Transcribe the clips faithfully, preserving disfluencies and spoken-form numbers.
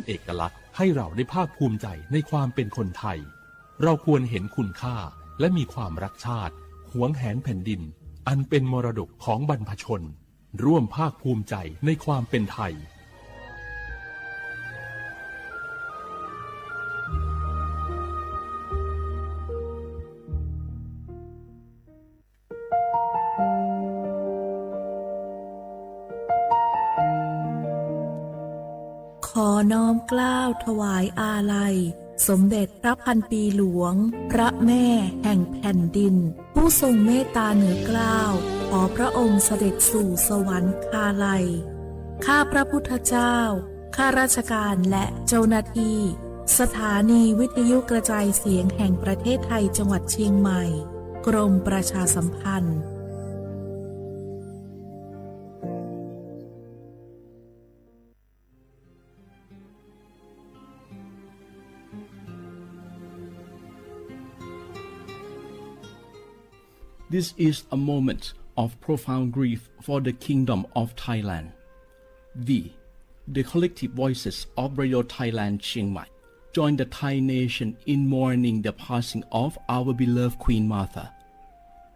เอกลักษณ์ให้เราได้ภาคภูมิใจในความเป็นคนไทย เราควรเห็นคุณค่าและมีความรักชาติ หวงแหนแผ่นดิน อันเป็นมรดกของบรรพชน ร่วมภาคภูมิใจในความเป็นไทย ขอน้อมเกล้าถวายอาลัย สมเด็จพระพันปีหลวง พระแม่แห่งแผ่นดิน ผู้ทรงเมตตาเหนือเกล้า ขอพระองค์เสด็จสู่สวรรคาลัย ข้าพระพุทธเจ้า ข้าราชการและเจ้าหน้าที่ สถานีวิทยุกระจายเสียงแห่งประเทศไทย จังหวัดเชียงใหม่ กรมประชาสัมพันธ์ This is a moment of profound grief for the Kingdom of Thailand. We, the collective voices of Radio Thailand Chiang Mai, join the Thai nation in mourning the passing of our beloved Queen Mother,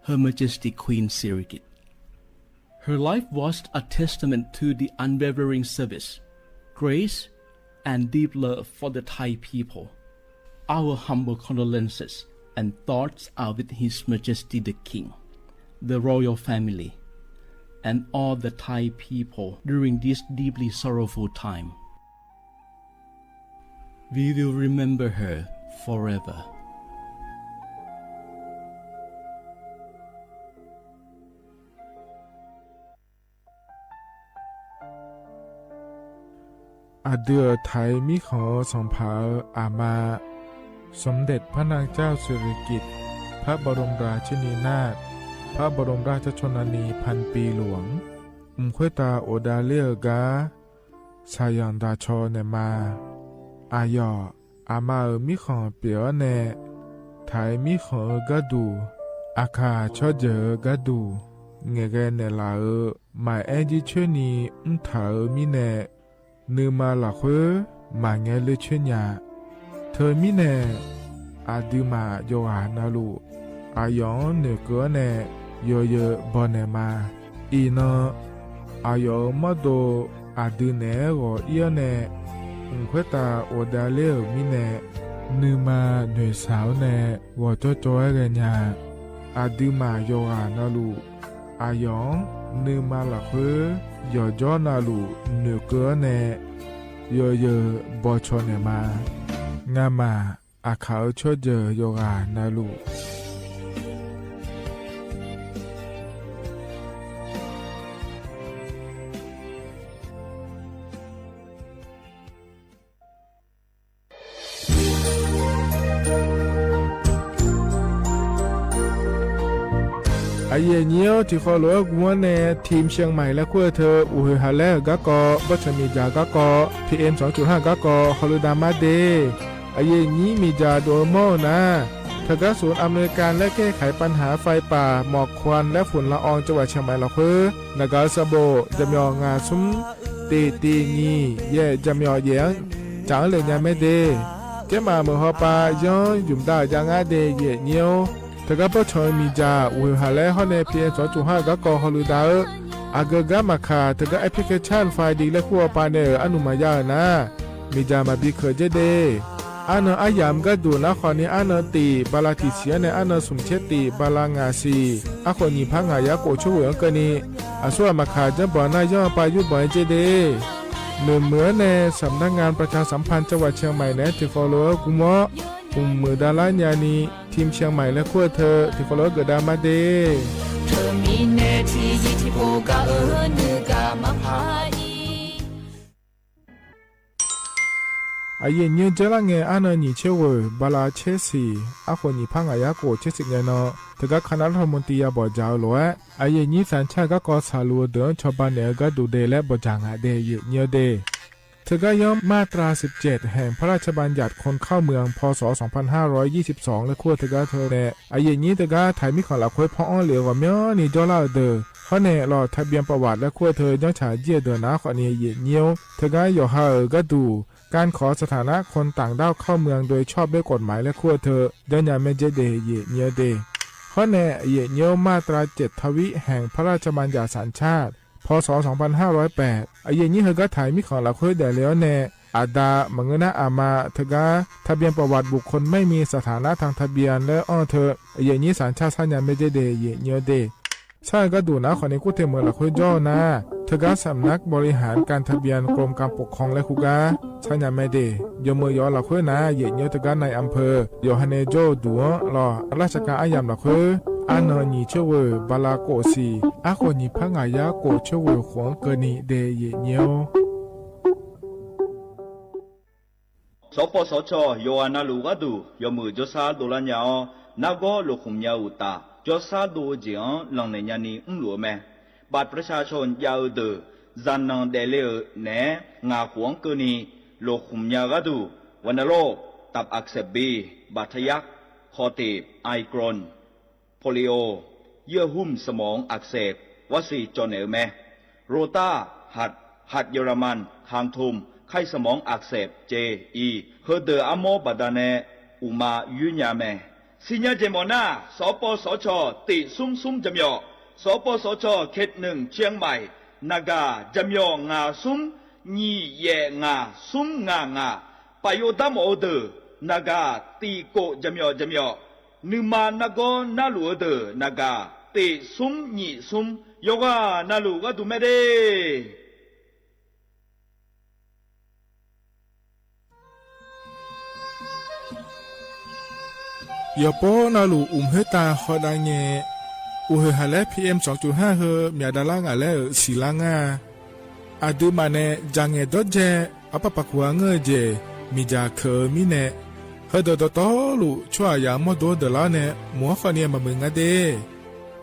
Her Majesty Queen Sirikit. Her life was a testament to the unwavering service, grace, and deep love for the Thai people. Our humble condolences and thoughts are with His Majesty the King, the royal family, and all the Thai people during this deeply sorrowful time. We will remember her forever. Aqdui-euq Taiq mirkhanq-eu sanqpaq-euq aqma, สมเด็จพระนางเจ้าสิริกิติ์ พระบรมราชินีนาถ พระบรมราชชนนีพันปีหลวง mq khoertav ghofdav ler-eu gar shaqzanq daqcaw naeqma. Aqyawf aqma-euq mirkhanq pyeuf-awr nae, Taiq mirkhanq-eu gharduq, aqkaq tsawrjeuq-eu gharduq, ngaeqghae naeqlaf-euq maqaer jircoer ni mrtaq-euq mirnae, nuima lafkhoer maqngae ler coer nya. Teumirnae, aqduimaf yawqghaq navluf, aqyawf-anr noeqkeuv-awr nae yawzeu bawnaeq ma. Iqnan, aqyawf-euq mawrdo aqdui naeq-aer ghawq ir-awr nae, mq khoertav ghofdav ler-euq mirnae, nuima noeqshaq-awr nae ghawqjawr jawr-aer ghaenya. Aqduimaf yawqghaq navluf, aqyawf-anr nuima lafkhoer yawqjawr navluf noeqkeuv-awr nae yawzeu bawcaw naeqma. Ngamaf aqkaq-euq tsawrjeuq yawqghaq navluf, aqyuif aqnyir-awr, tiqkhawf lof-aer gm-awr nae ทีมเชียงใหม่ laer kur-eu teu uqhoeq haq laer-euq garkawv, bawrtsanq miqdzaq garkawv, PM สองจุดห้า garkawv hawluiv dav mar de. Aqyuif aqnyir miqdzaq dov-eu mawr-eu nar, teugar ศูนย์อำนวยการแก้ไขปัญหาไฟป่าหมอกควันและฝุ่นละอองจังหวัดเชียงใหม่ lafkhoer naqgaq-eu sanqbof jaqmyawf ngaq smr tiq tiq nyiq yaef jaqmyawf yaef-anr caf-anr le nya mae de. Tsermaf meuq hawpav yanr ymq dav-euq jav ngar de, aqyuif aqnyir-or. Teugar bawrtsanq-eu miqdzaq uqhoeq haq laer hawr nae PM สองจุดห้า garkawv hawluiv dav-eu, aqgeu gar maqkaq teugar แอปพลิเคชัน ไฟดี laer kur hawpav nae-euq arnmq maqya-euq nar, miqdzaq maqbi keuq dzer de. Arnan aryamq gharduq nar khawfni arnan tiq bala tiq siq-anr nae arnan smq tser tiq bala ngaq siq, arkhof nyiq par ngaq yar khof coer ghoeq-anr keuvni, aqsur ghaq maqkaq janrbanq nar yanr-eu pav yurbanq-aer dzer de. Noeqmuiq-anr nae สำนักงานประชาสัมพันธ์จังหวัดเชียงใหม่ naeq-aer tiqkhawf lof-aer gm-awr, mqmuiq davlar nyani ทีมเชียงใหม่ laer kur-eu teu tiqkhawf lof-aer geufdav mar de. Teumirnae tiqzir tiqpov gar-eu nuigaq maqpar-ir. Aqyuif aqnyir-anr dzeurlar ngae, arnan nyiq tser ghoeq bala tser siq, arkhof nyiq par ngaq yar khof tser siq ngae nan, teugar คณะรัฐมนตรี ya bawq dzaq-eu lof-aer, aqyuif aqnyir สัญชาติ garkawv tsaqluf-eu deuq-anr cawba naeq-eu gharduq de laer bawq dzaq ngaq de, aqyuif aqnyir-eu de. Teugar yanr มาตราสิบเจ็ด แห่งพระราชบัญญัติคนเข้าเมือง พ.ศ. สองพันห้าร้อยยี่สิบสอง laer kur-eu teugar teu nae, aqyuif aqnyir teugar Taiq mirkhanq lafkhoer paw-anr lef-eu ghawqmyanrni jawrlar-euq deuq, hawr nae ลงทะเบียนประวัติ laer kur-eu teu janrtsaq jir-eu deuq nar khawfni, aqyuif aqnyir-or, teugar yawqha-euq gharduq การขอสถานะคนต่างด้าวเข้าเมืองโดยชอบด้วยกฎหมายและคู่เธอ janrnya mae jeq de, yaeq nyi-eu de. Hawr nae yaeq nyi-eu มาตราเจ็ด ทวีตแห่งพระราชบัญญัติสัญชาติ พ.ศ. สองพันห้าร้อยแปด aqyuif nyir heugar taq-iq mirkhanq lafkhoer daefle-awr nae, aqda maqngeur nar aqma teugar ทะเบียนประวัติบุคคลไม่มีสถานะทางทะเบียน laer anr-eu teu, aqyuif nyir sanqcar sarnya mae jeq de, yaeq nyi-eu de. Sar-eu gharduq nar khawfni kurteu meuq lafkhoer jawr-eu nar, teugar สำนักบริหารการทะเบียน กรมการปกครอง laer heugar sarnya mae de. Yawmeuq yawq-eu lafkhoer nar, yaeq nyi-eu teugar นายอำเภอ yawqha nae jawr-eu duq-anr lawq, ราชการ aryamq lafkhoer arnan nyiq coer ghoeq bala kof siq, arkhof nyiq par ngaq yar kof coer ghoeq khof-anr keuvni de, yaeq nyi-awr. Sawqpawv sawqcawq yawqghaq navluf gharduq yawmuiq jawrshar dovlar nya-awr, nargawr lofkhmq nya-eu uqtaf, jawrshar dov-eu jeq-anr lanqnaeq nyani mrluf-eu mae. บัตรประชาชน jav-eu deuq, zaqnanq daefle-euq naeq-aer ngaq khof-anr keuvni lofkhmq nya-eu gharduq, วัณโรค ตับอักเสบบี บาดทะยัก คอตีบ ไอกรน โปลิโอ เยื่อหุ้มสมองอักเสบ war siq cawq naeq-eu mae. โรต้า หัด หัดเยอรมัน คางทุม ไข้สมองอักเสบ เจ อี heudeuq armawr baqdanae uqma yoer nya mae. Siqnya jeq mawf nar, sawqpawv sawqcawq tiq smr smr jaqmyawf, sawqpawv sawqcawq เขตหนึ่ง เชียงใหม่ naqgaq jaqmyawf ngaq smr nyiq yaef ngaq smr ngaq ngaq, paf yov dar mawf-eu deuq naqgaq tiq kof jaqmyawf jaqmyawf, nuima nargawr narluf-eu deuq naqgaq tiq smr nyiq smr, yawqghaq navluf gharduq mae de. Yawqpov navluf uqmq khoertav hawdav ngae, uqhoeq haq laer P M สองจุดห้า heu myaq davlar ngaq laer-euq siqlar ngar-a. Aqduimaf nae dzaq ngaeq dawrdzae arpar paqkuq-a ngeur-eu jeq miqdzaq keuq-eu mirnae, heudeuq dawqtawvluf tsawrhaqzaq mawrdo-anr deuqlar-awr nae mq-anr khawfni maqmuiq nga de.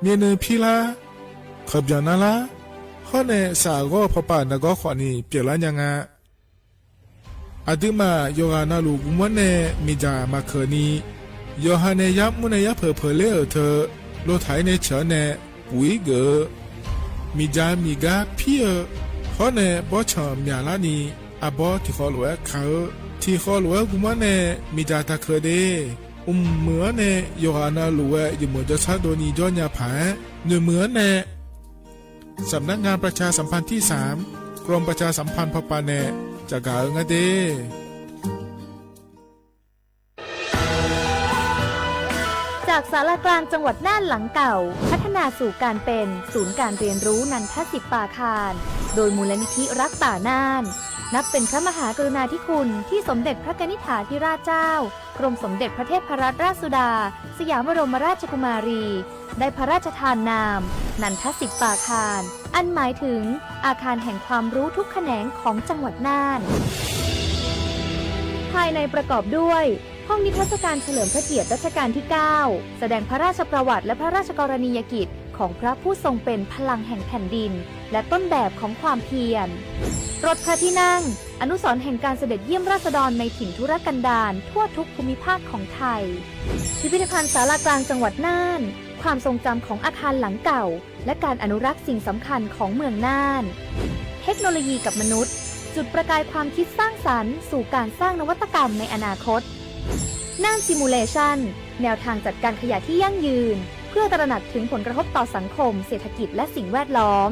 Myavnuiv pirlar, kaqbyanq narlar, hawr nae saf ghawr-eu pawpav nargawr khawfni pyeuflar nya nga. Aqduimaf yawqghaq navluf guvmawr nae miqdzaq maqkeuq ni, yawqha nae yarmr nae yarpeuq peuq ler-euq teu, lotaq-ir nae ceuq-anr nae puq-ir geuf-eu, miqdzaq miqgar pir-eu, hawr nae bawrtsanq myaqlar ni, arbawr tiqkhawv lof-aer ka-eu, tiqkhawv lof-aer guvmawr nae miqdzaq taqkeuq de. Mqmuiq-anr nae yawqghaq navluf-aer yawmuiq jawrshar dovni jawr nya paq-aer, noeqmuiq-anr nae สำนักงานประชาสัมพันธ์ที่สาม กรมประชาสัมพันธ์ พ.ป. nae caqgaq-eu ngar de. จากศาลากลางจังหวัดน่านหลังเก่า พัฒนาสู่การเป็นศูนย์การเรียนรู้นันทสิทธิ์ปาคาร โดยมูลนิธิรักป่าน่าน นับเป็นพระมหากรุณาธิคุณที่สมเด็จพระกนิษฐาธิราชเจ้า กรมสมเด็จพระเทพรัตนราชสุดา สยามบรมราชกุมารี ได้พระราชทานนาม นันทสิทธิ์ปาคาร อันหมายถึงอาคารแห่งความรู้ทุกแขนงของจังหวัดน่าน ภายในประกอบด้วย ห้องนิทรรศการเฉลิมพระเกียรติรัชกาลที่ เก้า แสดงพระราชประวัติและพระราชกรณียกิจของพระผู้ทรงเป็นพลังแห่งแผ่นดิน และต้นแบบของความเพียร รถพระที่นั่ง อนุสรณ์แห่งการเสด็จเยี่ยมราษฎรในถิ่นทุรกันดารทั่วทุกภูมิภาคของไทย พิพิธภัณฑ์ศาลากลางจังหวัดน่าน ความทรงจำของอาคารหลังเก่า และการอนุรักษ์สิ่งสำคัญของเมืองน่าน เทคโนโลยีกับมนุษย์ จุดประกายความคิดสร้างสรรค์สู่การสร้างนวัตกรรมในอนาคต น่าน Simulation แนวทางจัดการขยะที่ยั่งยืน เพื่อตระหนักถึงผลกระทบต่อสังคม เศรษฐกิจ และสิ่งแวดล้อม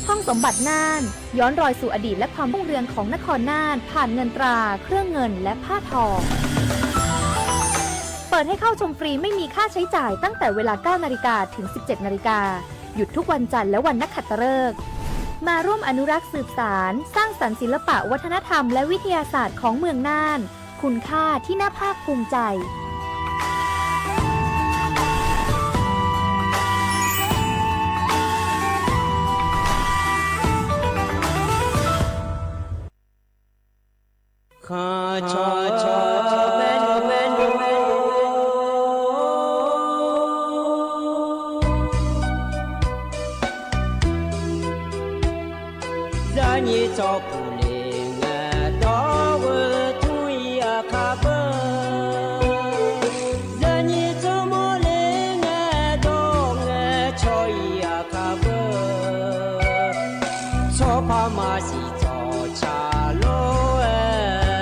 ห้องสมบัติน่าน ย้อนรอยสู่อดีตและความรุ่งเรืองของนครน่าน ผ่านเงินตรา เครื่องเงิน และผ้าทอ เปิดให้เข้าชมฟรีไม่มีค่าใช้จ่ายตั้งแต่เวลา เก้านาฬิกา ถึง สิบเจ็ดนาฬิกา หยุดทุกวันจันทร์และวันนักขัตฤกษ์ มาร่วมอนุรักษ์สืบสาน สร้างสรรค์ศิลปะวัฒนธรรมและวิทยาศาสตร์ของเมืองน่าน คุณค่าที่น่าภาคภูมิใจ Zaqnyiq tsawrpuq le ngae dawr-eu tmr-ir aqkar beu. Zaqnyiq tsawrmawr le ngae dawr ngae cawr-ir aqkar beu. Tsawrpar maqsiq tsawrca lor-aer.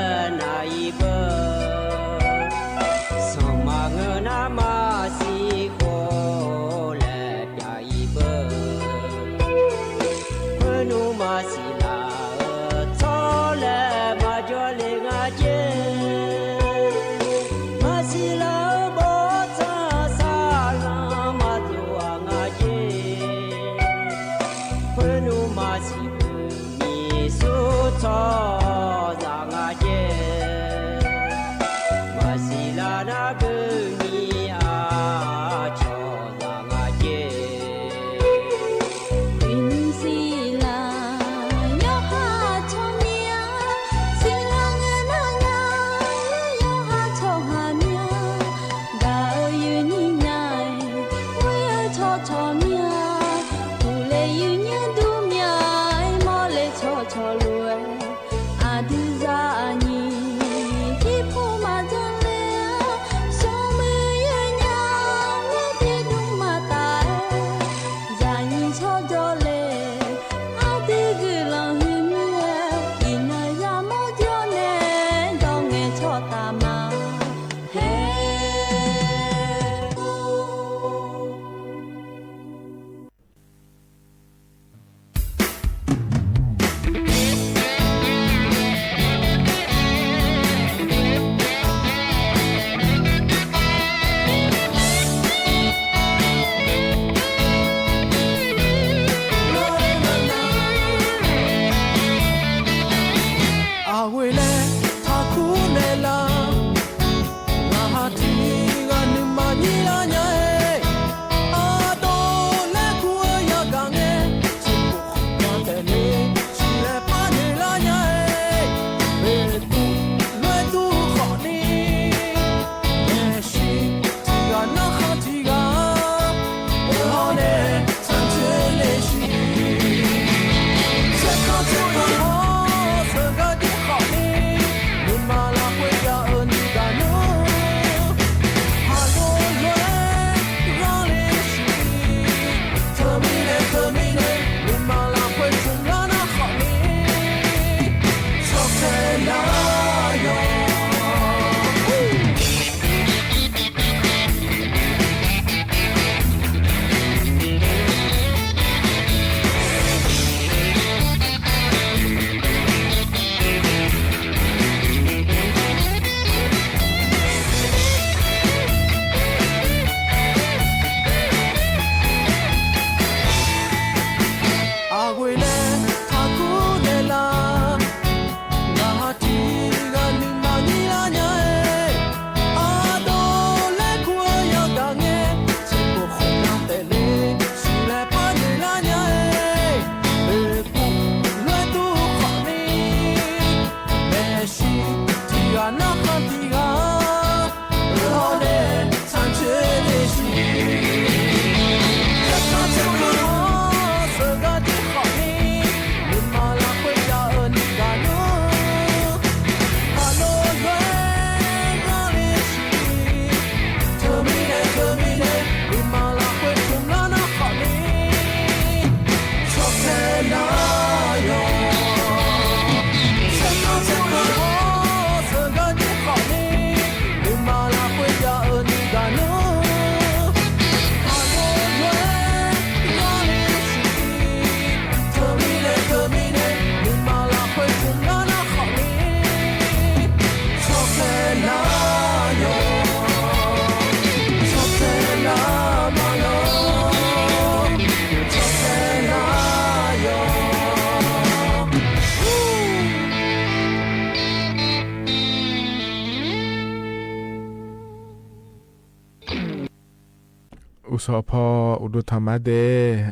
uqshawq paw uqduq tanqma de,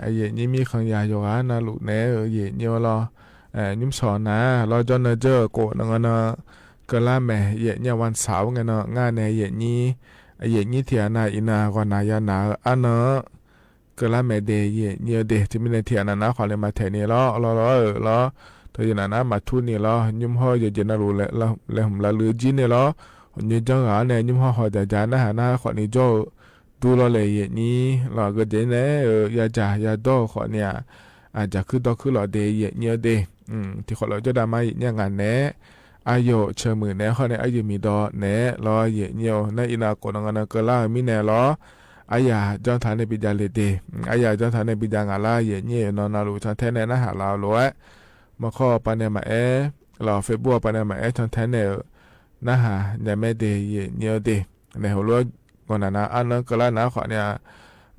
aqyuif aqnyir mirkhanq yaq yawqghaq navluf naeq-aer-eu aqyuif aqnyir-eu lawr, nymr shawq nar lawr jawrnan dzeur-euq khof nanganan keuvlar maeq, aqyuif aqnyir-aq วันเสาร์-awr ngae nan ngar nae aqyuif aqnyir, aqyuif aqnyir tiqghaq nav iqnan ghawqnaq yanaq-eu arnan-anr keuvlar maeq de, aqyuif aqnyir-eu de. Teumirnae tiqghaq nav nar khawf ni maqtaeq ni lawr, lawr lawr-euq lawr, teumirnae nav nar maqtur ni lawr, nymr hawr yawqjeq navluf laeqhmq lavluiv jir nae lawr, aqnyoer janr ghaq-awr nae nymr hawr haw dzaqdzaq narhaq nar khawf ni jawr-eu dur lawr le, aqyuif aqnyir lawr. Aqgeu jeq nae-eu yadzaq yadawr-eu khawf ni-aq, aqdzaq kuir dawr kuir lawq de, aqyuif aqnyir-eu de. Tiqkhawf lof jawrdav ma aqyuif aqnyir-aq ngaq naeq-aer aqyawf-euq ceuq muiq naeq-aer khawf nae arjeuq miqdawq naeq-aer lawr, aqyuif aqnyir-eu nar iqnan khof nanganan keuvlar-eu mirnae lawr, aryaq janr taq nae bijav le de. Aryaq janr taq nae bijav ngaq lar, aqyuif aqnyir-eu nan navluf cantaer nae narhaq laf-eu lof-aer, maqkhawr-eu pavnae maqaer, lawr Facebook-eu pavnae maqaer cantaer nae-euq narhaq nya mae de, aqyuif aqnyir-eu de. Naeq heulof-aer ghawqnaq nav arnan keuvlar nar khawf ni-aq,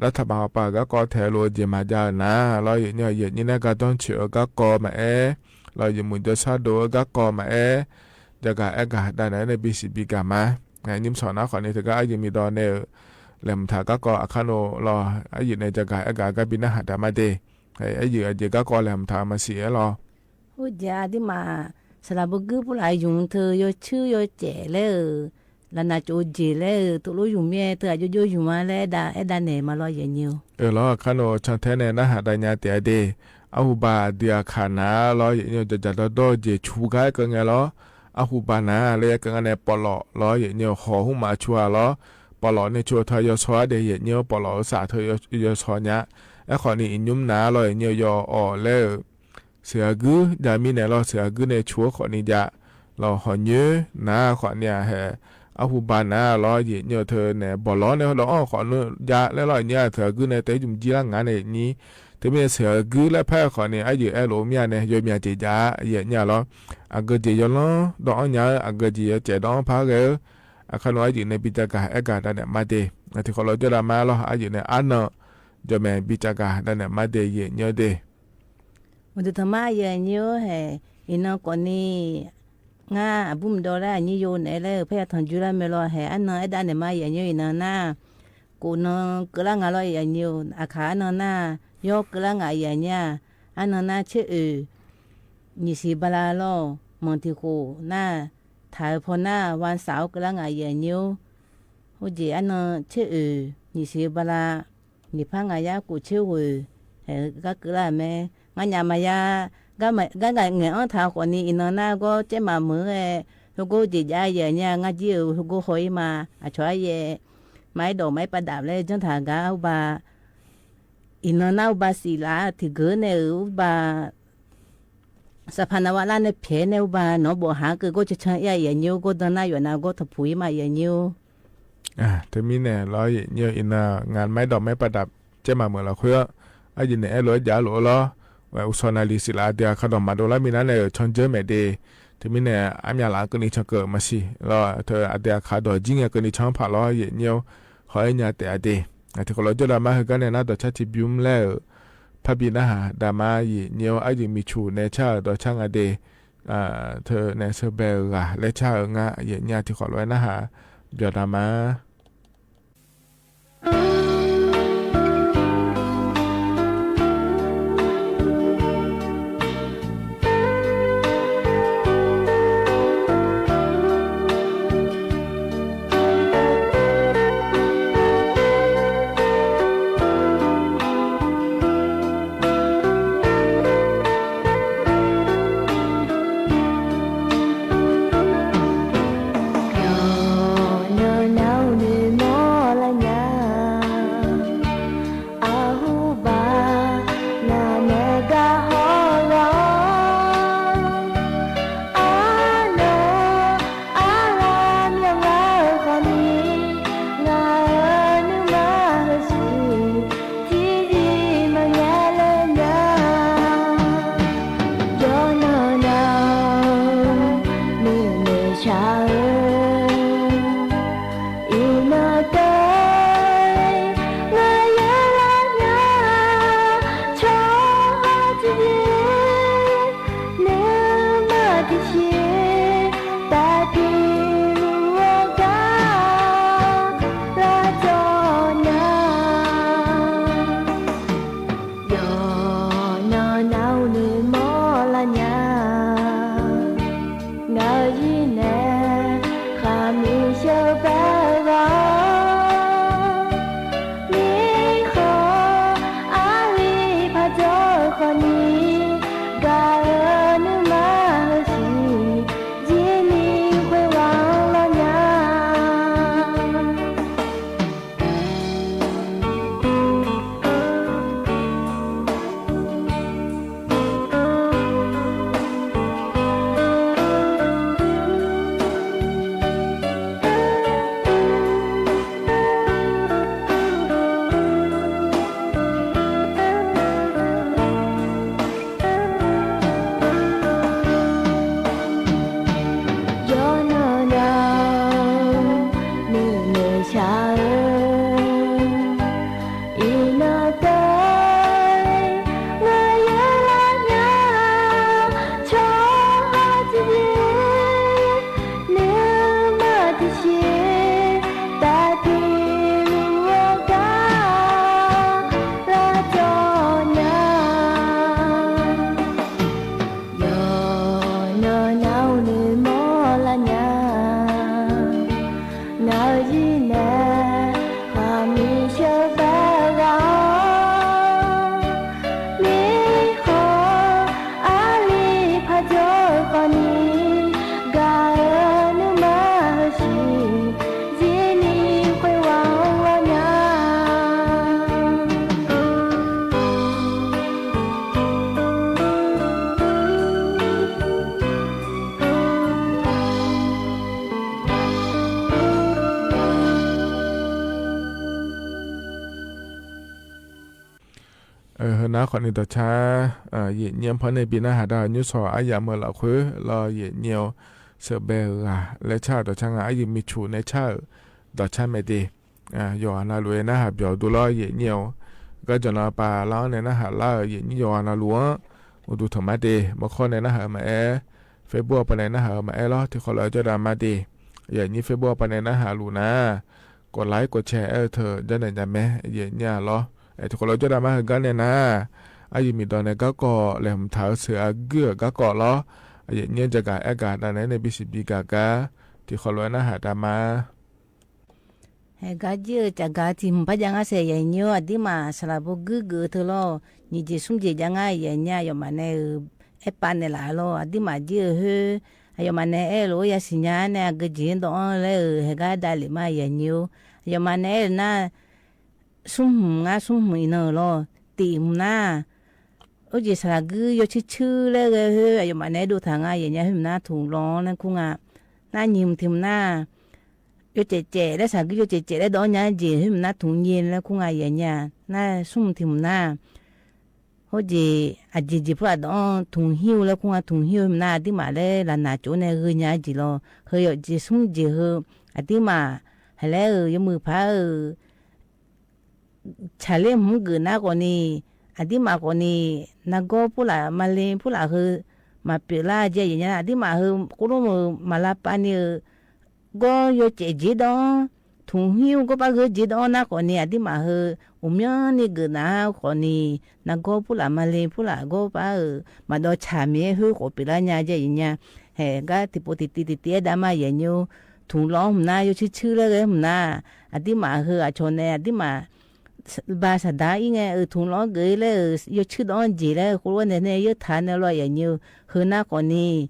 lartaq baq hawpaq-euq garkawv taeq-eu lof-eu jeq maqjav-euq nar lawr, aqyuif aqnyir-eu, aqyuif aqnyir nae gardanr coeq-eu garkawv maqaer, lawr yawmuiq jawrshar dov-eu garkawv maqaer, jagaq aergaq davnaeq-aer nae bisiq bigaq ma. Nymr shawq nar khawf ni teugar arjeuq miqdawq nae-euq laeqhmq taq garkawv aqkar nov lawr, aqyuif nae jagaq aergaq gar bi narhaq daq ma de. Aqyuif aqjeq garkawv laeqhmq taq maqsiq-aer lawr. Urjeq aqduimaf saqlaq bawrguir purlaf yumq teu yawcuir yawcaef laer-euq, lafnaq tsov-eu jeq laer-euq tov lof yumq mir-aer teu aqjox jox yumq-a laer aer dav naeq ma lawr, aqyuif aqnyir-eu. Lawr, aqkar nov cantaer nae narhaq dav nya taef-a de. Arhuba aqdui aqkaq nar lawr, aqyuif aqnyir-eu, jaqjaq dawrdawr-eu jeq cu gar aer keuv ngae lawr. Arhuba nar laer aer keuv ngar nae pawflawf lawr, aqyuif aqnyir-eu, hawq hmq maf cu-a lawr. Pawflawf nae cu-eu teu yawsaw-ar de, aqyuif aqnyir-eu, pawflawf-eu saf teu yawsaw nya. Aerkhawf ni iqnymr nar lawr, aqyuif aqnyir-eu, yawawq laer-euq sheuq aqguir jav mirnae lawr, sheuq aqguir nae cu-eu khawf ni jav lawr, hawq nyoer nar khawf ni-aq hae, arhuba nar lawr, aqyuif aqnyir-eu, teu nae bawqlawr nae dawv-anr khawf nmr jav laer lawr, aqyuif aqnyir-aq, sheuq aqguir nae taef-aer jmq jir lar nga nae aqnyir. Teumirnae sheuq aqguir laer par-eu khawf ni aqyuif aerlof-eu mir-a nae yawmyav jeq jav-a, aqyuif aqnyir-a lawr. Aqgeu jeq yawlanr dawv-anr nya-eu, aqgeu jeq yawcaef dawv-anr par ghae-eu, aqkar nov aqyuif nae bi jav gaq aer gaq dav naeq ma de. Tiqkhawf lof jawrdav ma lawr, aqyuif nae arnan jawqmaeq bi jav gaq dav naeq ma de, aqyuif aqnyir-eu de. Uqduq tanqma aqyuif aqnyir-eu hae, iqnan khawf ni ngar aqbur mqdawv laer aqnyir yo naeq-aer laer-euq paerya tanqjoe lar mae lawr hae, arnan aer dav naeq ma aqyuif aqnyir-eu, iqnan nar khof nan keuvlar nga lawr, aqyuif aqnyir-eu, aqkaq arnan nar yawr keuvlar nga aqyuif aqnyir-aq, arnan nar tser oeq nyiq siq bala lawr, manq tiq khof nar taq-eu paw nar วันเสาร์-awr keuvlar nga aqyuif aqnyir-or. Khoerjeq arnan tser oeq nyiq siq-eu bala, nyiq par ngaq yar khof tser ghoeq, hae, gar keuvlar-euq mae. Nganyaf maqya, gar ngaq ngaeq-anr taq-eu khawf ni iqnan nar gawr caer maqmeuq-aer, heugar jeq jav-aer aqyuif aqnyir-a, ngar jir-euq heugar haw-ir ma. Aqcawq aryaev maqaer dawq maqaer pav daf laer janr taq gar urba, iqnan nar urba siflaf-a tiqgeu nae-euq urba saqpaq navvav lar nae pyaeq-aer nae urba nawq-anr bof haq-anr keuv gawr cancan-ir-a aqyuif aqnyir-or. Gawrdan nar yawf nav gawr tanqpuq-ir ma aqyuif aqnyir-or. Teumirnae lawr aqyuif aqnyir-eu, iqnan ngaq maqaer dawq maqaer pav daf caer maqmeuq lafkhoer-anr, aqyuif naeq-aer lof-aer jaf-a lof-eu lawr. Uqshawq naqliq siflaf aqdui aqkaq dawq maqdov lar minav nae-euq candzeur maeq de. Teumirnae armyav laf-anr keuvni can keuv maqsiq lawr, teu aqdui aqkaq dawq jir ngae keuvni can-anr paq lawr aqyuif aqnyir-or. Hawr-aer nya taef-a de. Tiqkhawf lof jawrdav ma heugar nae nar dawqcar tiqbymr laer-euq parbi narhaq dav ma aqyuif aqnyir-or. Aqyuif miqcuq nae car-euq dawqcar nga de. Teu nae sheubae-euq ghaq laer car-eu ngar aqyuif aqnyir-a, tiqkhawf lof-aer narhaq byawq dav ma. Arhuba, ngar nae gar hawr-awr, arnan argha myawq nga-eu khawfni, ngaq-euq nuima heusiq tiqzir maqnya ler nya. Jawrnan nav-eu nuinoeq shaq-eu iqnan taef, ngaq yar lar nya-a, tsawrhaq tiqjeq nuima tiqsiq taf tiqluf-aer gar lar jawr nya. Aerkhawf ni dawqcar, yaeqnyir-anr pannae bi narhaq dar-euq nymrshawq aryamq-eu lafkhoer lawr, yaeqnyir-awr, sheuqbae-euq ghaq laer car-euq dawqcar nga. Aryaeq miqcuq nae car-euq dawqcar mae de. Yawqghaq navluf-aer narhaq byawq dur lawr, yaeqnyir-awr, garjawq nan pavlar-anr nae narhaq lar-euq yaeqnyir yawqghaq navluf-anr uqduq tanq ma de. Maqkhawr nae narhaq-eu maqaer, Facebook-anr pavnae narhaq-eu maqaer lawr, tiqkhawf lof-aer jawrdav ma de. Yaeqnyir Facebook-anr pavnae narhaq luf nar, kawf laer kawf cae aer-eu teu janrnaeq nya mae, yaeqnyir-a lawr. Tiqkhawf lof-aer jawrdav ma heugar nae nar, aryaeq miqdawq nae garkawv laeqhmq taq-eu sheuq-a guir-euq garkawv lawr, yaeqnyir-anr jagaq aergaq davnaeq-aer nae bisiq bi gaq gar, tiqkhawf lof-aer narhaq dav ma. Haeqgar jir-eu cafgaq tiq hmq par jav ngar saeq yaeqnyir-awr, aqdirmaf saqlaq bo guir geuf-eu teu lawr, nyiq jeq smr jeq jav ngar yaeqnyir aqyawfmaf nae-euq aerpav naeqlaf lawr, aqdirmaf jir-eu khoer, aqyawfmaf nae aer-eu lof-aer yasiq nya-ar nae aqgeu jeq-anr dawv-anr laer-euq haeqgar davlef ma yaeqnyir-or. Aqyawfmaf nae aer-eu nar, smr hmq ngar smr hmq iqnan-euq lawr, tiq hmq nar, orjeq saqlaq guir yawcuir cuir laer ghae khoer aqyawfmaf nae aerdov taq nga yaeqnya khoer hmq nar tmq lawv-anr laer kur nga. Nar nyiq hmq tiq hmq nar, yawcaef caef laer saqlaq guir yawcaef caef laer dawv-anr nya-ar jeq khoer hmq nar tmq yaer laer kur nga yaeqnya. Nar smr hmq tiq hmq nar, orjeq aqjeq jeq purlaf dawv-anr tmq hir-eu laer kur nga, tmq hir-eu hmq nar aqdirmaf laer laqnaq tsov nae gheu nya-ar jeq lawr, heu yawf jeq smr jeq heu, aqdirmaf haq laer-euq yawmuiq paq-euq tsaqler hmq geuf nar khawf ni, aqdirmaf khawf ni, nargawr purlaf male purlaf heu maqpyeuf lar jaev yaeqnya, aqdirmaf heu khoerlof-eu maq lavpav ni-eu gawr yawcaef jeq dawv-anr, tmq hir-eu gawr par gheu jeq dawv-anr nar khawf ni, aqdirmaf heu uqmyanrni geuf nar khawf ni, nargawr purlaf male purlaf gawr par-euq maqdawv tsaq mir-aer khoer khawf pyeuflar nya jaev yaeqnya. Haeqgar tiqpov tiqtiv tiqtiv aer dav ma yaeqnya-or. Tmq lawv-anr hmq nar yawcuir cuir laer ghae hmq nar, aqdirmaf heu aqcawq nae aqdirmaf ba saqdaq-ir ngae-euq tmq lawv-anr geuf-ir laer-euq yawcuir dawv-anr jeq laer khoerlof-aer nae nae yawtaq nae lawr yaeqnya-eu. Heu nar khawf ni,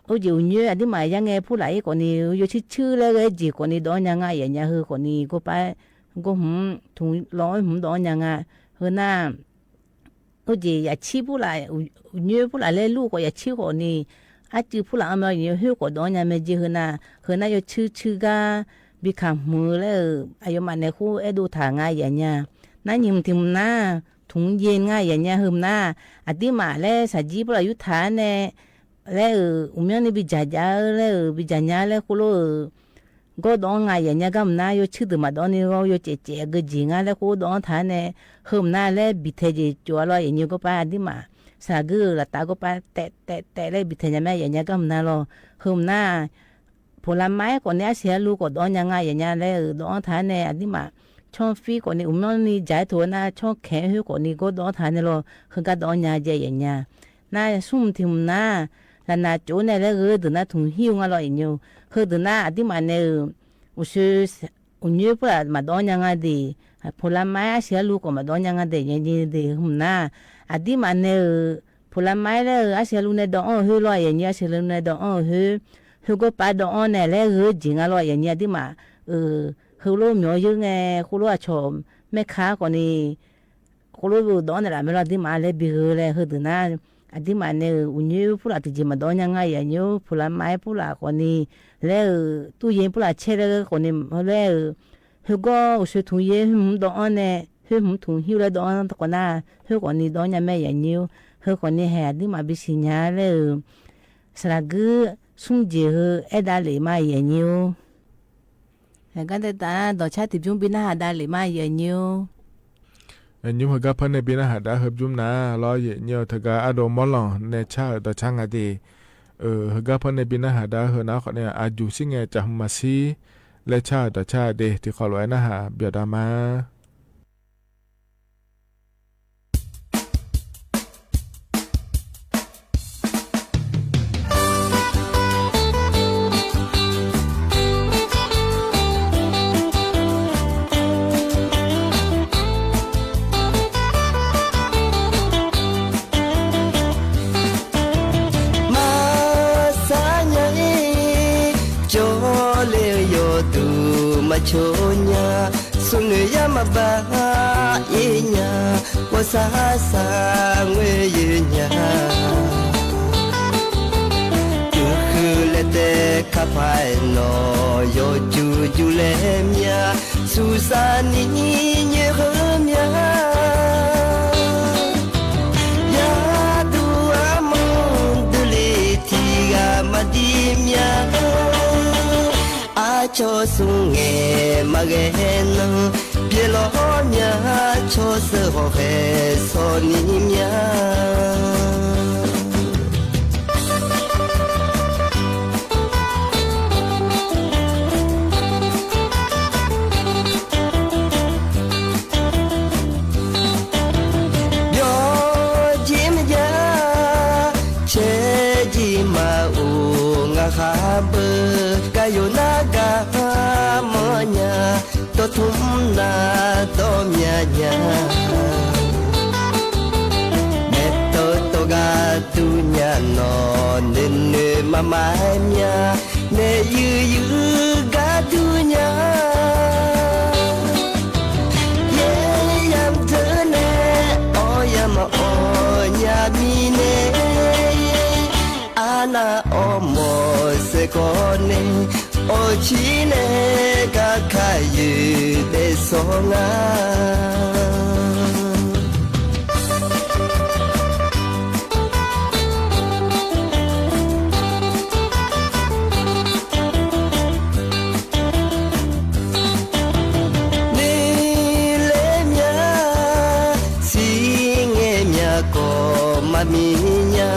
orjeq uqnyoer aqdirmaf yar ngae purlaf-ir khawf ni, yawcuir cuir laer ghae jeq khawf ni dawv-anr nya nga yaeqnya heu khawf ni gawr par, gawr hmq tmq lawv-anr hmq dawv-anr nya nga. Heu nar, orjeq yaqcir purlaf, uqnyoer purlaf laer lur khawf yaqcir khawf ni, arcuiv purlaf-anr mae yaeqnya khoer khawf dawv-anr nya mae jeq heu nar, heu nar yawcuir cuir gar bi kaq hmq-eu laer-euq aqyawfmaf nae khoer aerdov taq nga yaeqnya. Nar nyiq hmq tiq hmq nar, tmq yaer nga yaeqnya heu hmq nar, aqdirmaf laer saqjir purlaf yurtaq-ar nae laer-euq uqmyanrni bi dzaq jav-eu laer-euq bi dzaq nya laer khoerlof-euq gawr dawv-anr nga yaeqnya gar hmq nar, yawcuir deuq maqdawv ni ghawr yawcaef caef aqgeu jeq ngar laer khoer dawv-anr taq-ar nae, heu hmq nar laer biqtaeq jeq cof-a lawr yaeqnya gawr par aqdirmaf saqlaq guir-euq laftav gawr par taef taef taef laer biqtaeq nya mae yaeqnya gar hmq nar lawr. Heu hmq nar, poqlavma-aer khawf ni arsiq arluv khawf dawv-anr nya nga yaeqnya laer-euq dawv-anr taq-ar nae aqdirmaf, canrfir khawf ni uqmyanrni dzaq-aer taq-eu nar canrkaeq-aer khoer khawf ni gawr dawv-anr taq-ar nae lawr heugar dawv-anr nya jaev yaeqnya. Nar smr hmq tiq hmq nar, laqnaq cof-aer nae laer gheu deuq nar tmq hir-eu nga lawr yaeqnya. Heudeuq nar aqdirmaf nae-euq uqshoe uqnyoer purlaf maqdawv-anr nya nga de, poqlavma-aer arsiq arluv khawf maqdawv-anr nya nga de yaeqnya de hmq nar, aqdirmaf nae-euq poqlavma-aer laer-euq arsiq arluv nae dawv-anr-eu khoer lawr yaeqnya arsiq arluv nae dawv-anr-eu khoer, khoergawr pav dawv-anr nae laer gheu jeq nga lawr yaeqnya aqdirmaf, heulof myawq yeur ngae khoerlof aqcawq maerka khawf ni, khoerlof dawv-anr naeqlaf mae lawr aqdirmaf laer bi gheu laer heudeuq nar, aqdirmaf nae-euq uqnyoer purlaf tiqjeq maqdawv-anr nya nga yaeqnya-or, poqlavma-aer purlaf khawf ni, laer-euq turyaer purlaf caer laer khawf ni, laer-euq khoergawr uqshoe tmq yaer khoer hmq dawv-anr nae, khoer hmq tmq hir-eu laer dawv-anr khawf nar, khoer khawf ni dawv-anr nya mae yaeqnya-or, heu khawf ni haeq aqdirmaf bisiq nya laer-euq saqlaq guir smr jeq heu aer davlef ma yaeqnya-or. Haeq gar daev taf-a dawqcar tiqbymr bi narhaq davlef ma yaeqnya-or. Nymr heugar par nae bi narhaq dar heubymr nar lawr yaeqnya-eu teugar ardov mawrlanq nae car-euq dawqcar nga de. Heugar par nae bi narhaq dar heu nar khawf nae aqjuq shir ngae caf hmq maqshir laer car-euq dawqcar de tiqkhawf lof-aer narhaq byawq dav ma. Maqsar nya-ir, jawrle-eu yawduq maqcawq nya, smrnoeq yar maqbav-ir nya, ghawqshaq shaq ngoer yoer nya. Uqkhoeq laer taef kar paq-aer nawq yawjuq juq laer mya, suqsaq ni nyoer heu mya. Cawq smr ngaeq maqghae nan, byaeq lawq hawr mya, cawq seuq hawq khaeq sawq ni mya. Byawq jir maqjav, caer jir maqof, ngaq khaq beu gaq yawq nar gar manr nya, dawqtmr nar dawq mya nya. Maeqtawq tawq gar dur nya nawq, noeqnoeq maqmaf-aer mya, naeq yuif yuif gar dur nya. Yaer yamq deuq nae, awr yamq maqawr nya mirnae, arnav awrmawf saeqkawv nae, awqcir nae kakaq yoeq daef sawr nga. Noeqle mya, shir ngae mya kawv maqmiq nya,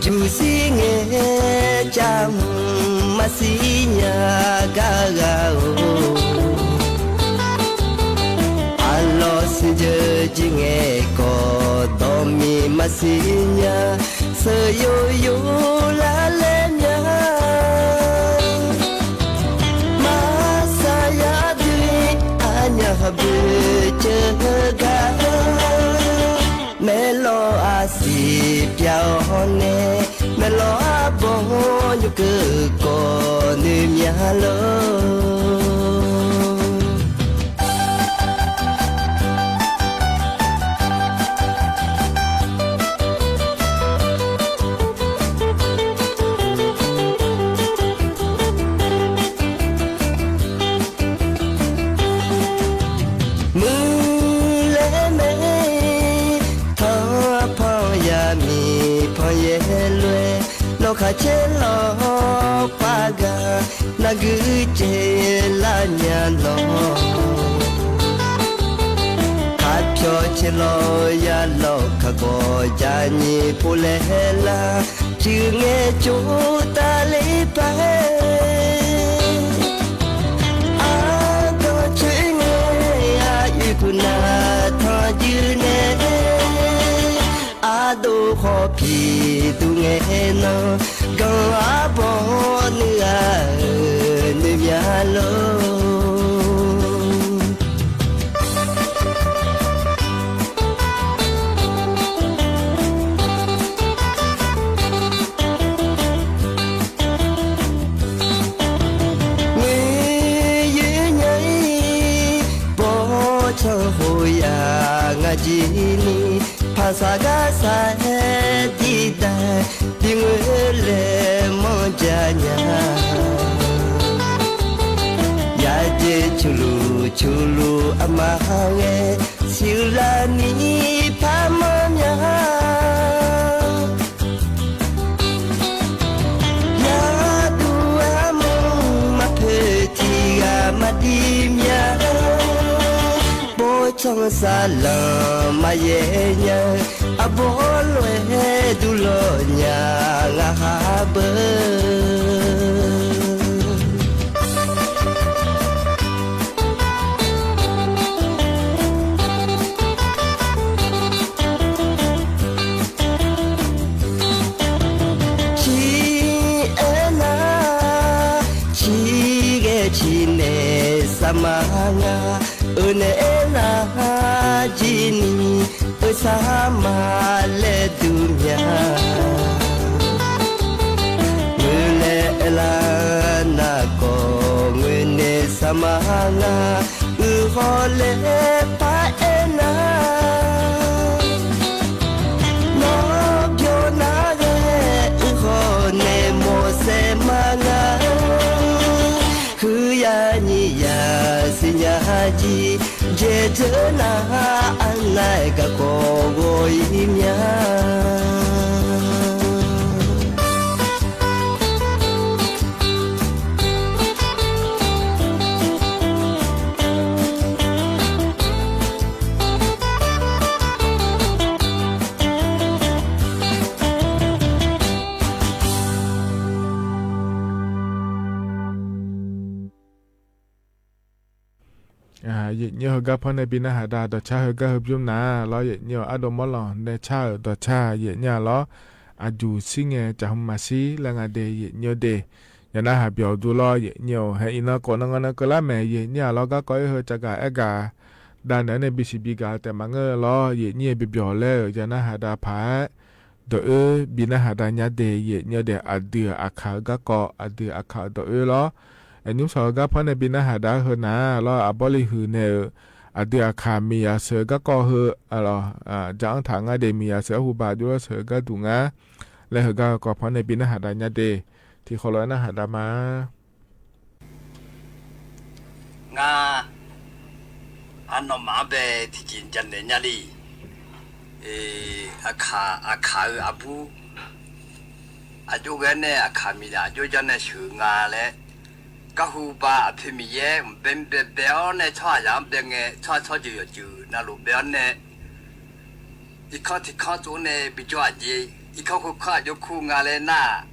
juq shir ngae cav mq maqshir nya gar ghaq-or. Arlawr shir jeur jir ngae kawv dawqmiq maqshir nya, sheuq yoyov lar laer mya. Maqsaqyar dui aqnyaf khaq beu ceuv gar, maeqlawq arsiq pyav-awr nae, maeqlawq arbawr nymr keuv kawv noeq mya lor. Muiqlaer mae, tanqpanq yamiq panqyaer lof-aer, lawqkhaq caer lawq pav gaq, nargui caev lar nya lawq. Kaqpyawq caev lawq ya lawq, kakawv ja nyiq pov laer lar, cuiv ngae cov tavler paq-aer, ardanq coer ngae, aqyuif kuv nav tanqjuir nae, ardov khawf piqduq ngae nan, ganq arbawr nuiv-a-euq noeq mya lor. Ngoer yoer nya-ir, bawrtsanq khof-aq ngaq jir ni, paqsaq gar saq-aer diqdaeq, bi ngoer laer manr ja nya. Yajeq cuqluq cuqluq aqma ghae, siqlar ni par manr mya. Yaqduq armur maqpoeq tiq ghaq maqdiq mya. Bawrtsanq saqlanq maqyaer nya-eu, arbawr lof-aer duq lawq nya ngar khar beu. Ciq aernar, ciq ghae ciq naeq saqma nga. Euq naeq aernar, jir ni euq saqma laer duq mya. Ngoer laer aerlar nar khawf, ngoer naeq saqma nga. Uiq khawf laer par aernar, nawr byawq nar ghae, uiq khawf naeq mawq saeq ma nga. Huiqya nyiq ya siqnya jir, jaeq dzeur nar arnav-aer garkawv ghawq-ir mya. Yaeqnyir-eu heugar par nae bi narhaq da, dawqcar heugar heubymr nar lawr, yaeqnyir-euq ardov mawrlanq nae car-euq dawqcar yaeqnyir-a lawr. Aqjuq shir ngae caqhmq maqshir laer nga de, yaeqnyir-eu de. Yaqnarhaq byawq dur lawr, yaeqnyir-euq hae iqnan khawf nan nga nan keuvlar maeq, yaeqnyir-a lawr. Garkawv ir heu caqgaq aergaq dav naeq-anr nae bisiq bigaq taef maqngeur lawr, yaeqnyir-eu bibyawq laer-euq yaqnarhaq dav paq-aer dawq oer bi narhaq dav nya de, yaeqnyir-eu de. Aqdui-euq aqkaq-eu garkawv, aqdui aqkaq-euq dawq oer lawr. Aqnymr shawq-eu gar par nae bi narhaq dav-aer heu nar lawr, aqbawr li huiq naeq-euq aqdui aqkaq miqyaq sheuq-eu garkawv heu, ja-anr taq nga de, miqyaq sheuq arhu baq jov lar sheuq-eu gharduq nga laer heugar garkawv par nae bi narhaq dav nya de. Tiqkhawf lof-aer narhaq dav ma. Ngar, arnawmaf-anr bae tiqjeq janaeq nya le. Aqkaq, aqkaq-euq aqbur aqjox ghae nae aqkaq miqzaq aqjox jar nae sheuq nga laer, garhu ba aqpoeq Miqyaer mqbae mqbae bae-awr nae tsawrhaqzaq-anr bae ngae, tsawrhaq tsawrjeuq yawqjeuq navluf bae-awr nae, irkanr tiqkanr tsov nae bijawr-aq jeq, irkanr khoerkanr aqjox kur nga laer nar-aq,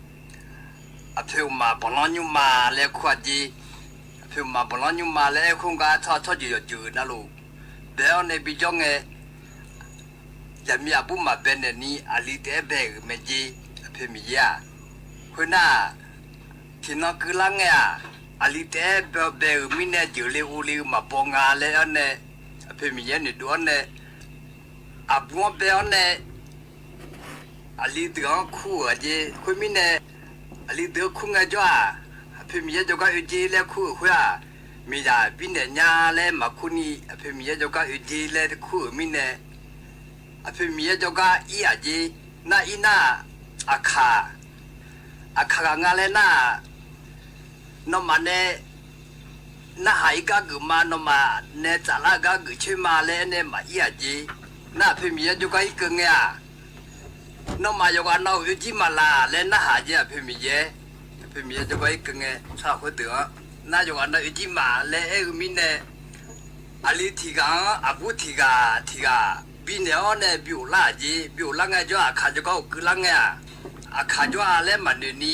aqpoeq uqmaq banqlanr nymrma laer kur-aq jeq, aqpoeq uqmaq banqlanr nymrma laer aer khoer gar tsawrhaq tsawrjeuq yawqjeuq navluf bae-awr nae bijawr ngae, zaqmiq aqbur maqbae naeq ni aqli taef-aer bae-euq mae jeq, aqpoeq Miqyaer-aq. Khoernar-aq, tiqnan keuvlar ngae-aq, aqli taef-aer bae-euq mirnae jeuqle ovle-eu maqbaw nga laer-awr nae, aqpoeq Miqyaer noeqdov-awr nae, aqbur-anr bae-awr nae, aqli deuq-anr kur-euq-aq jeq. Khoermirnae, aqli deuq-anr kur ngaejawr-aq, aqpoeq Miqyaer jawrgar oe jeq laer kur-euq khoer-aq, miqzaq birnaeq nya laer maqkur ni, aqpoeq Miqyaer jawrgar oe jeq laer kur-euq mirnae, aqpoeq Miqyaer jawrgar ir-aq jeq. Nar ir nar-aq, aqkaq, aqkaq ghaq nga laer nar-aq, nawmaf nae narhaq ir gar geuf ma, nawmaf nae tsaflar-eu gar geuf coer ma laer aer nae maqir-aq jeq. Nar aqpoeq Miqyaer jawrgar irkeuv ngae-aq, nawmaf yawqghaq navluf oe jir maqlaq laer narhaq jeq, aqpoeq Miqyaer. Aqpoeq Miqyaer jawrgar irkeuv ngae, tsawrhaq khoerdeuq-anr nar yawqghaq navluf oe jir ma laer aer-eu mirnae, aqli tiq ghaq-anr aqbur tiq ghaq tiq ghaq binaeq-awr nae bi ghoflar-aq jeq. Bi ghoflar ngaejawr-aq, aqkaq jawrgar ghofkeuvlar ngae-aq, aqkaq jawr-a laer maqnoeq ni,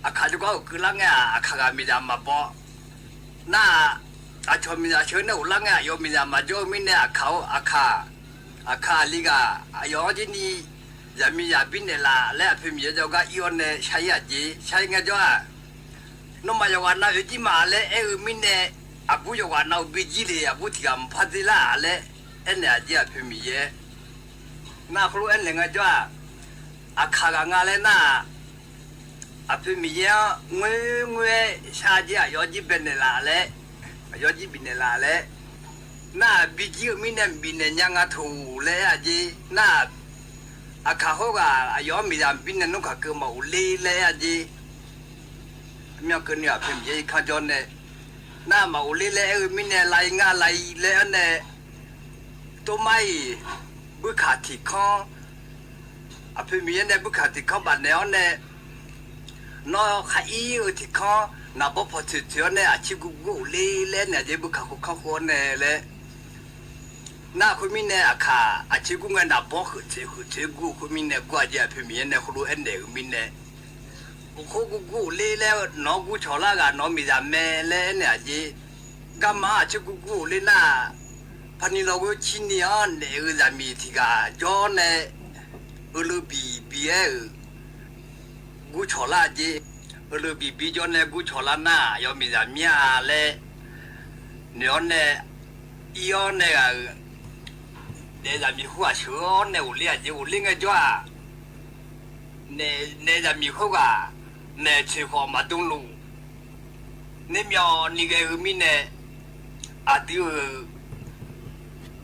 aqkaq jawrgar ghofkeuvlar ngae-aq, aqkaq ghaq miqzaq maqbaw. Nar-aq, aqcawq miqzaq sheuq nae ghoflar ngae, aqyawf miqzaq maqjawr-eu mirnae, aqkaq-or, aqkaq, aqkaq aqli ghaq aqyawf-anr jir ni zaqmiqzaq birnaeq laf laer aqpoeq Miqyaer jawrgar ir-awr nae shar-ir-aq jeq. Shar-ir ngaejawr-aq, nawmaf yawqghaq navluf oe jir ma laer aer-eu mirnae, aqbur yawqghaq navluf bijir le, aqbur tiq ghaq maqpar dzerlar-aq laer aernaeq-aq jeq, aqpoeq Miqyaer. Nar heulof-aer naeq ngaejawr-aq, aqkaq ghaq nga laer nar-aq, aqpoeq Miqyaer-anr ngoer ngoer-aer shar-a jeq, aqyawf jir baenaeq laf laer, aqyawf jir bifnaeq laf laer, nar-aq bijir-eu mirnae bifnaeq nya nga toq laer aer-a jeq. Nar-aq, aqkaq khoerghaq aqyawf-anr miqzaq maqbirnaeq nmr kaqkeuv maqghofler laer aer-a jeq. Myanr keuvni aqpoeq Miqyaer irkanr jawr nae, nar-aq maqghofler laer aer-eu mirnae, lav-ir ngar lav-ir laer-awr nae, tormar-iq buirkaq tiq kanr, aqpoeq Miqyaer nae buirkaq tiq kanr bafnaeq-awr nae, nawr khar ir-eu tiq kanr naqbawr paw toeq toeq-awr nae aqcir gurgur ghofler laer naeq-aq jeq, buirkaq khoerkanr khof-awr nae laer. Nar khoermirnae aqkaq aqcir gur ngae naqbawr heuq toeq heuq toeq gur khoermirnae gur-aq jeq, aqpoeq Miqyaer nae heulof-aer naeq-euq mirnae, khoer gurgur ghofler laer nawq-anr gur cawq lar ghaq nawq-eu miqzaq mae laer aernaeq-aq jeq. Garma-anr aqcir gurgur ghofler nar-aq, paqni lawqghoer cirni-anr naeq-eu zaqmiq tiq ghaq jawr nae, euleuvbiq bi-aer-euq gur cawq lar-aq jeq. Euleuvbiq bi jawr nae gur cawq lar nar-aq, aqyawf miqzaq mir-a laer noeq-awr nae, ir-awr nae ghaq-euq naeq zaqmiq khoerghaq sheuq-awr nae ghofler-aq jeq. Ghofler ngaejawr-aq, naeq zaqmiq khoerghaq maeqtsoeq khawf maqdmluf, nermyawvni ghae-eu mirnae, aqdui-euq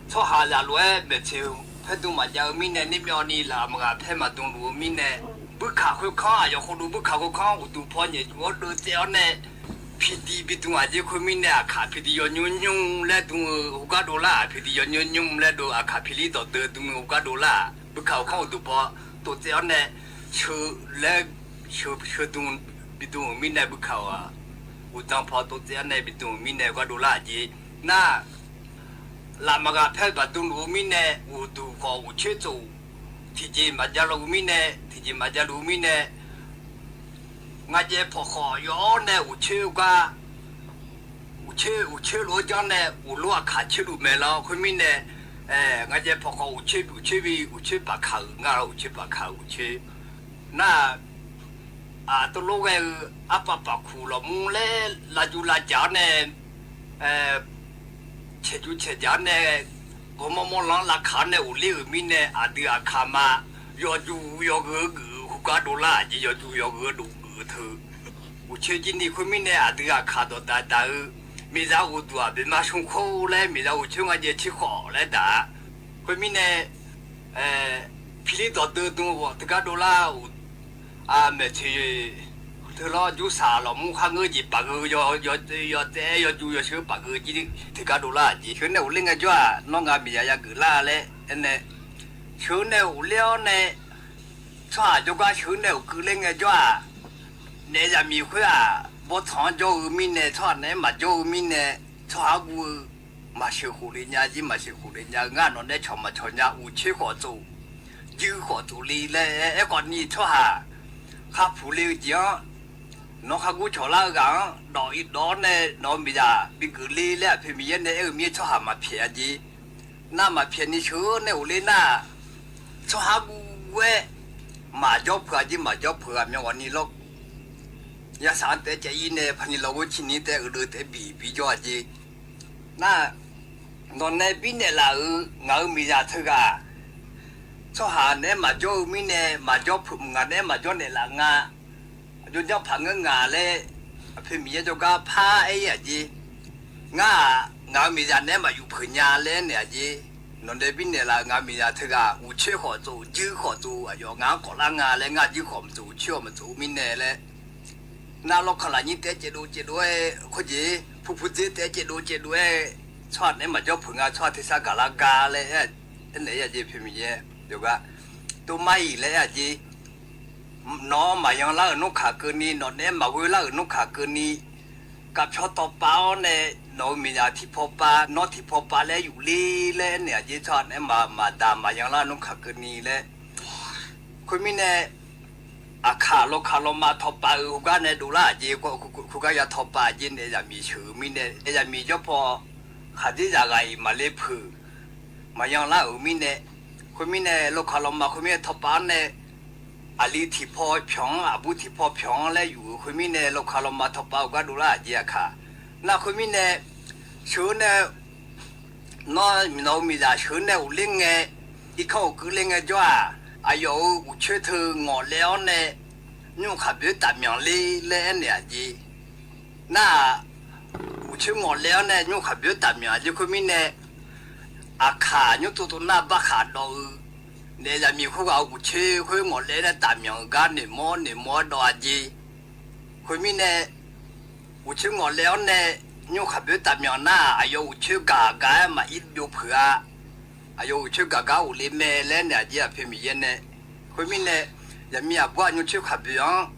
tsawrhaqzaq lof-aer maeqtsoeq paer dm maqjav-eu mirnae, nermyawvni laf maqghaq paer maqdmluf-eu mirnae, buirkaq khoerkanr, aqyawf khoerlof buirkaq khoerkanr uqduq paw nyaef juf-awr deuvtsaev-awr nae, piqdi bidm-aq jeq. Khoermirnae aqkaq piqdi yawnymr nymr laer dm-eu heugar dovlar-aq, piqdi yawnymr nymr laer dov, aqkaq piqli dawqdeuv dm-eu heugar dovlar-aq, buirkaq khoerkanr uqduq paw tov tsaev-awr nae, sheu laer sheu sheu dm bidm-euq mirnae, buirkaq-aq uqdan paw tov tsaev-awr nae bidm-euq mirnae heugar dovlar-aq jeq. Nar laf maqghaq paer-eu baqdm luf-eu mirnae, uqduq khawf uqcoer tsof, tiqjeq maqjav luf-eu mirnae, tiqjeq maqjav luf-eu mirnae, ngar jaev pawqkhawf yawf-awr nae uqcoer gar, Coer uqcoer lof-aer janr nae uqlof aqkaq coer luf mae lawr. Khoermirnae, ngar jaev pawkhawf uqcoer bi uqcoer bi uqcoer paqkaq-euq ngar lawr, uqcoer paqkaq-euq uqcoer nar, aqtov lof ghae-eu arpav paqkuq lawqmur laer lavjuv lavjaq-awr nae, caeqjuv caeqjaq-awr nae, ghawrmawr mawr lan-anr lavkaq-awr nae ghofler-euq mirnae aqdui aqkaq ma, yawjuv yawgheu geuf-eu khoergar dovlar-aq jeq, yawjuv yawgheu dov geuf-eu teu. Uqcoer jir ni khoermirnae aqdui aqkaq dawqdaq daq-eu, miqzaq uqduq-aq beqma smr khoer laer miqzaq uqcoer ngar jaev tser khawf laer daq-a. Khoermirnae, piqlir dawqdeuv dm ghawq teugar dovlar-euq maeqtsoeq teu lawr, jursaq lawqmur kharngeur jeq paqgeu, yawtsaev yawjuv yawsheu paqgeu jir teugar dovlar-aq jeq. Sheuq nae ghofler ngaejawr-aq, nawr ngaq miqzaq yageuf lar laer aernae, sheuq nae ghofler-awr nae, tsawrhaq jawrgar sheuq nae ghofkeuv ler ngaejawr-aq, naef zaqmiq khoer-aq, bawrtsanq-anr jawr-eu mirnae, tsawrhaq naeq-aer maqjawr-eu mirnae, tsawrhaq argu-eu maqsheuq khof le nya jir, maqsheuq khof le nya-eu ngar nawq nae cawq maqcawq nya, uqcoer khawf tsof, juir khawf tsof le laer aerkhawf ni tsawrhaq kharpuq le-eu jeq-anr, nawq khargur cawq lar-eu ghaq-anr dawq irdawv-awr nae nawq-eu miqzaq bigeuf le laer Aqpoeq Miqyaer nae aer-eu mir-aer tsawrhaq maqpyaeq-a jeq. Nar maqpyaeq ni sheuq nae ghofler nar, tsawrhaq argu-aer maqjawr peuq-a jeq, maqjawr peuq ghaq myan ghawq ni lawr. Yasaq-anr taef-aer caev-ir nae paqni lawr ghoer ciqni taef-aer uiqdeuv taef-aer biq bijawr-a jeq. Nar, nawq nae birnaeq laf-euq ngaq-euq miqzaq teughaq, tsawrhaq naeq-aer maqjawr-eu mirnae maqjawr peuq, ngaq naeq-aer maqjawr naeq laf nga, aqjox janr paq ngeur nga laer, Aqpoeq Miqyaer jawrgar par aer-ir-aq jeq. Ngar-aq, ngaq-euq miqzaq naeq-aer maqyuf peuq nya laer aernaeq-aq jeq. Nawq nae birnaeq laf-euq ngaq-euq miqzaq teughaq uqcoer khawf tsof, juir khawf tsof, aqyawf ngaq-anr kawf lar nga laer, ngar juir khawf maqtsof, uqcoer-awq maqtsof-eu mirnae laer, nar lawrkaq lafnyir taef-aer caevdov caevdov-aer khoerjeq, pupuq dzer taef-aer caevdov caevdov-aer, tsawrhaq naeq-aer maqjawr peuq nga, tsawrhaq tersar gaqlar ga laer aernaeq-ir-aq jeq. Aqpoeq Miqyaer jawrgar, Tormar-iq laer aer-aq jeq. Nawq-anr maqyan lar-euq nmr kaq keuvni, nawq naeq-aer maqghoe lar-euq nmr kaq keuvni, kavpyawr tawv pav-awr nae, nawq-euq miqzaq tiqpaw pav, nawr tiqpaw pav laer yufler laer aernaeq-aq jeq. Tsawrhaq naeq-aer maqdaq maqyan lar-euq nmr kaq keuvni laer. Khoermirnae, aqkaq lawkaq lawma tawv pav-eu khoergar nae dovlar-aq jeq, khoergar ya tawv pav-aq jeq, naef zaqmiq sheuq-eu mirnae, naef zaqmiq jawr paw khaqdzerzaq ghaq-iq maqle peuq, maqyan lar-euq mirnae, khoermirnae lawkaq lawma khoermirnae tawv pav-anr nae, aqli tiqpaw pyawq-anr, aqbur tiqpaw pyawq-anr laer yuf-euq khoermirnae, lawkaq lawma tawv pav-eu gar dovlar-aq jeq aqkaq. Nar khoermirnae, sheuq-eu nae, nawr nawq-eu miqzaq sheuq-eu nae ghofler ngae, irkanr ghofkeuv ler ngaejawr-aq, aqyawf-euq uqcoer teu ngawqlaev-awr nae, nymr khaqboeq-aer tafmyanq ler laer aernaeq-aq jeq. Nar-aq, uqcoer ngawqlaev-awr nae nymr khaqboeq-aer tafmyanq-aq jeq. Khoermirnae, aqkaq nymr tov tov nar barkhaq dawv-eu, naef zaqmiq khoerghaq-euq uqcoer khoer ngawqlaev nae tafmyanq-euq gar noeqmawr noeqmawr-aer dawv-a jeq. Khoermirnae, uqcoer ngawqlaev-awr nae nymr khaqboeq-aer tafmyanq nar-aq, aqyawf uqcoer gaq gaq-aer maqir byov peuq-a. Aqyawf uqcoer gaq gar ghofle mae laer naeq-aq jeq. Aqpoeq Miqyaer nae, khoermirnae, zaqmiq aqbur-aq nymr coer khaqboeq-anr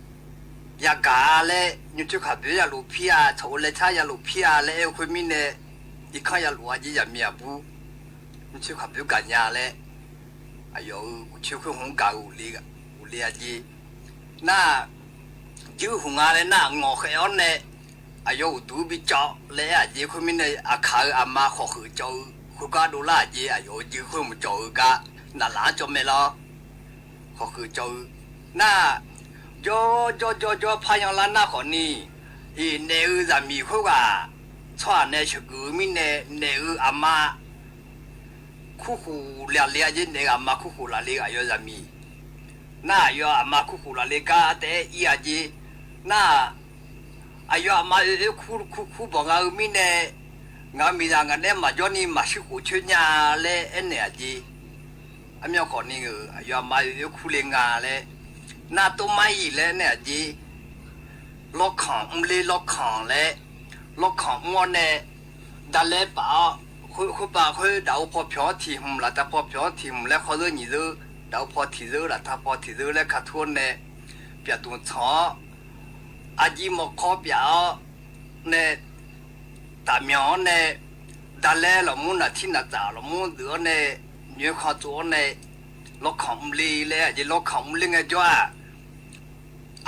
yagaq-a laer, nymr coer khaqboeq-anr yalof pir-a, tsawq-eu laetar yalof pir-a laer aer-eu khoermirnae, irkanr yalof-a jeq. Zaqmiq aqbur nymr coer khaqboeq gaqnya laer, aqyawf-euq uqcoer khoer hmq-anr gaq-eu ghofle-a jeq. Nar, juir huq nga laer nar, ngawqkhaeq-awr nae aqyawf uqduq bicawv laer aer-aq jeq. Khoermirnae, aqkaq-euq aqma khawqkhoeq cawv-eu khoergar dovlar-aq jeq. Aqyawf-euq juir khoer mqcawq-eu gar naqlaf-anr cawv mae lawr. Khawqkhoeq cawv-eu nar, jawr jawr jawr jawr paryanlar nar khawfni, iq naef-eu zaqmiq khoerghaq tsawrhaq nae sheuqgeuf-eu mirnae, naef-euq aqma kurkhof lafle-a jeq. Naef-euq aqma kurkhof lafle aqyawf zaqmiq. Nar aqyawf aqma kurkhof lafle gar taef-aer ir-a jeq. Nar, aqyawf aqma oe oe kur kur kur bawq nga-eu mirnae, ngaq-euq miqzaq ngaq nae maqjawr ni maqshir khof coer nya laer aernaeq-aq jeq. Armyan khawfni-euq aqyawf aqma oe oe kur le nga laer, nar tov mar-iq laer aernaeq-aq jeq. Lawrkanq mrler lawrkanq laer, lawrkanq mr-awr nae, daqlaer paf-awr, khoerpav khoer daqo paw pyawq-anr tiq hmq, laftav paw pyawq-anr tiq hmq laer khawr zeur nyiq zeur, daqo paw tiq zeur, laftav paw tiq zeur laer ka tur-awr nae, pyaf dmq tsanq-awr, aqjir mawrkawr pyaf-awr nae, tafmyanq-awr nae, daqlaer lafmur naqtir naqtsaf lafmur deuq-awr nae, nyoer khanr tsov-awr nae, lawrkanq mrler laer aqjeq lawrkanq mrler ngaejawr-aq,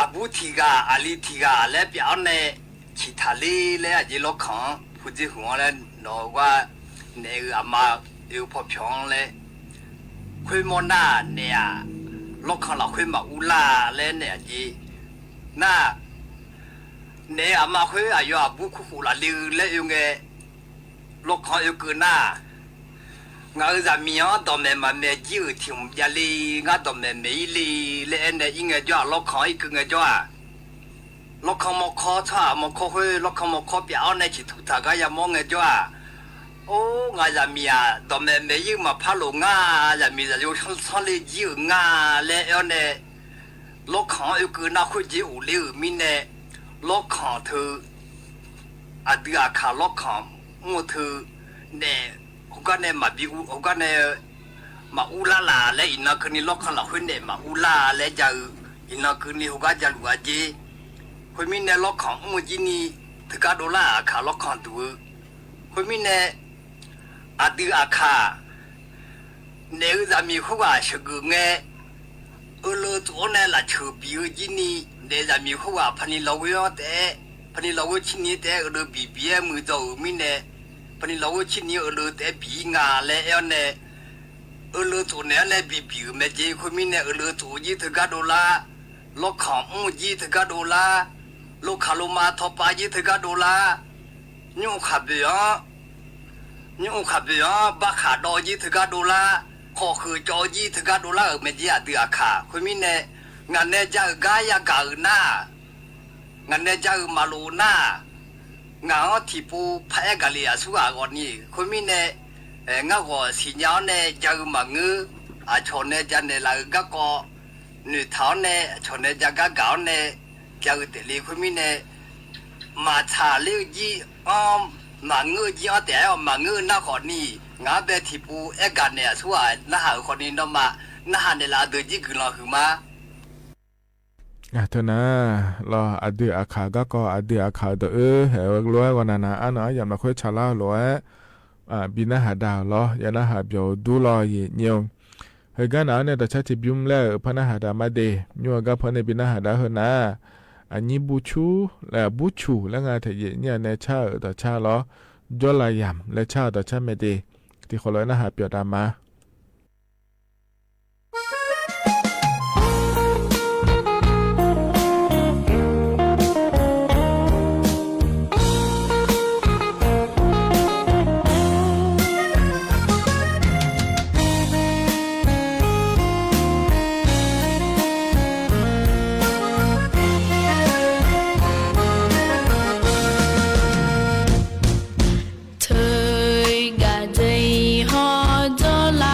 aqbur tiq ghaq aqli tiq ghaq laer pyaf-awr nae, ciqtaq ler laer aqjeq lawrkanq-anr Aqjeq huiq-anr laer nawq-eu gar naef-eu aqma oe-eu pawpyawq-anr laer, khoermawr nar naef-aq lawrkanq lafkhoer maqur lar laer naef-aq jeq nar, naef-eu aqma khoer aqyawf aqbur kurkhof lafle-eu laer oe ngae, lawrkanq oekeuv nar, ngaq-euq zaqmiq-anr dawqmaeq maqmaeq jir-euq tiq hmq javle, ngar dawqmaeq maeq-ir le laer aernae ir ngaejawr-aq, lawrkanq-anr irkeuv ngaejawr-aq, lawrkanq mawrkawr tsawrhaq mawrkawr khoer lawrkanq mawrkawr pyaf-awr nae ciqtuq taq gar yamawr ngaejawr-aq, or ngaq zaqmiq-aq dawqmaeq maeq-ir-eu maqpar lof ngar, zaqmiq zaqyo sanrle jir-euq nga laer aer-awr nae, lawrkanq-anr oekeuv nar khoerjeq ghofler-euq mirnae, lawrkanq teu aqdui aqkaq lawrkanq mr-eu teu naef heugar nae maqbi heugar nae maqur lar laf laer iqnan keuvni lawrkanq lafkhoer naef maqur lar laer ja-eu, iqnan keuvni heugar jaluf-a jeq. Khoermirnae lawrkanq mr-eu jir ni teugar dovlar-aq aqkaq lawrkanq duq-eu. Khoermirnae aqdui aqkaq naef-eu zaqmiq khoerghaq sheuqgeuf ngae, euleutsof-awr nae lafceuq bif-eu jir ni, naef zaqmiq khoerghaq paqni lawghoer-anr taef-aer, paqni lawghoer cirni taef-aer euleu bif bif-aer muiqdzaw-euq mirnae, paqni lawghoer cirni euleu taef-aer bif-ir nga laer aer-awr nae, euleu tsof naeq-anr nae bibif-euq mae jeq. Khoermirnae euleu tsof jir teugar dovlar, lawrkanq mr jir teugar dovlar, lokaq loma tawpav jir teugar dovlar, nymr-eu khaqboeq-anr, nymr-eu khaqboeq-anr barkhaq dawv jir teugar dovlar, khawf kheuq cawv jir teugar dovlar-euq mae jeq aqdui aqkaq. Khoermirnae ngaq nae ja-euq gar yagaq-euq nar, ngaq nae ja-eu maqlof-eu nar, ngaq-anr tiqpov paraer gaqle aqsurghaq ghawqni. Khoermirnae ngar ghawq siqnya-awr nae ja-eu maqngeur, aqcawq nae ja naeqlaf-eu garkawv noeqtaq-awr nae aqcawq nae ja gar gaq-awr nae ja-eu taefle. Khoermirnae maqtsaq ler-eu jir-anr, maqngeur-eu jir-anr taef-aer-awq. Maqngeur-eu nar khawfni, ngaq-anr bae tiqpov aer gaq naeq aqsurghaq narhaq-euq khawfni nawmaf narhaq naeqlaf-eu deuq jir guiqlanq huiqma. Teunar lawr, aqdui aqkaq garkawv aqdui aqkaq-euq dawq oe haeq-eu lof-aer ghawqnaq naq arnan aryamq lafkhoer tsaqlar-eu lof-aer bi narhaq da-euq lawr, ya narhaq byawq-eu dur lawr, aqyuif nyir-eu. Heugar naq-anr nae dawqcar tiqbymr laer-euq par narhaq da ma de. Nymr-eu gar paw nae bi narhaq da heu nar, aqnyir burcur laer burcuq laer nga taef yaef nyir-a nae car-euq dawqcar lawr, jawrlaf yamq laer car-euq dawqcar mae de. Tiqkhawf lof-aer narhaq byawq da ma. Teu gaqdui hawr dawrla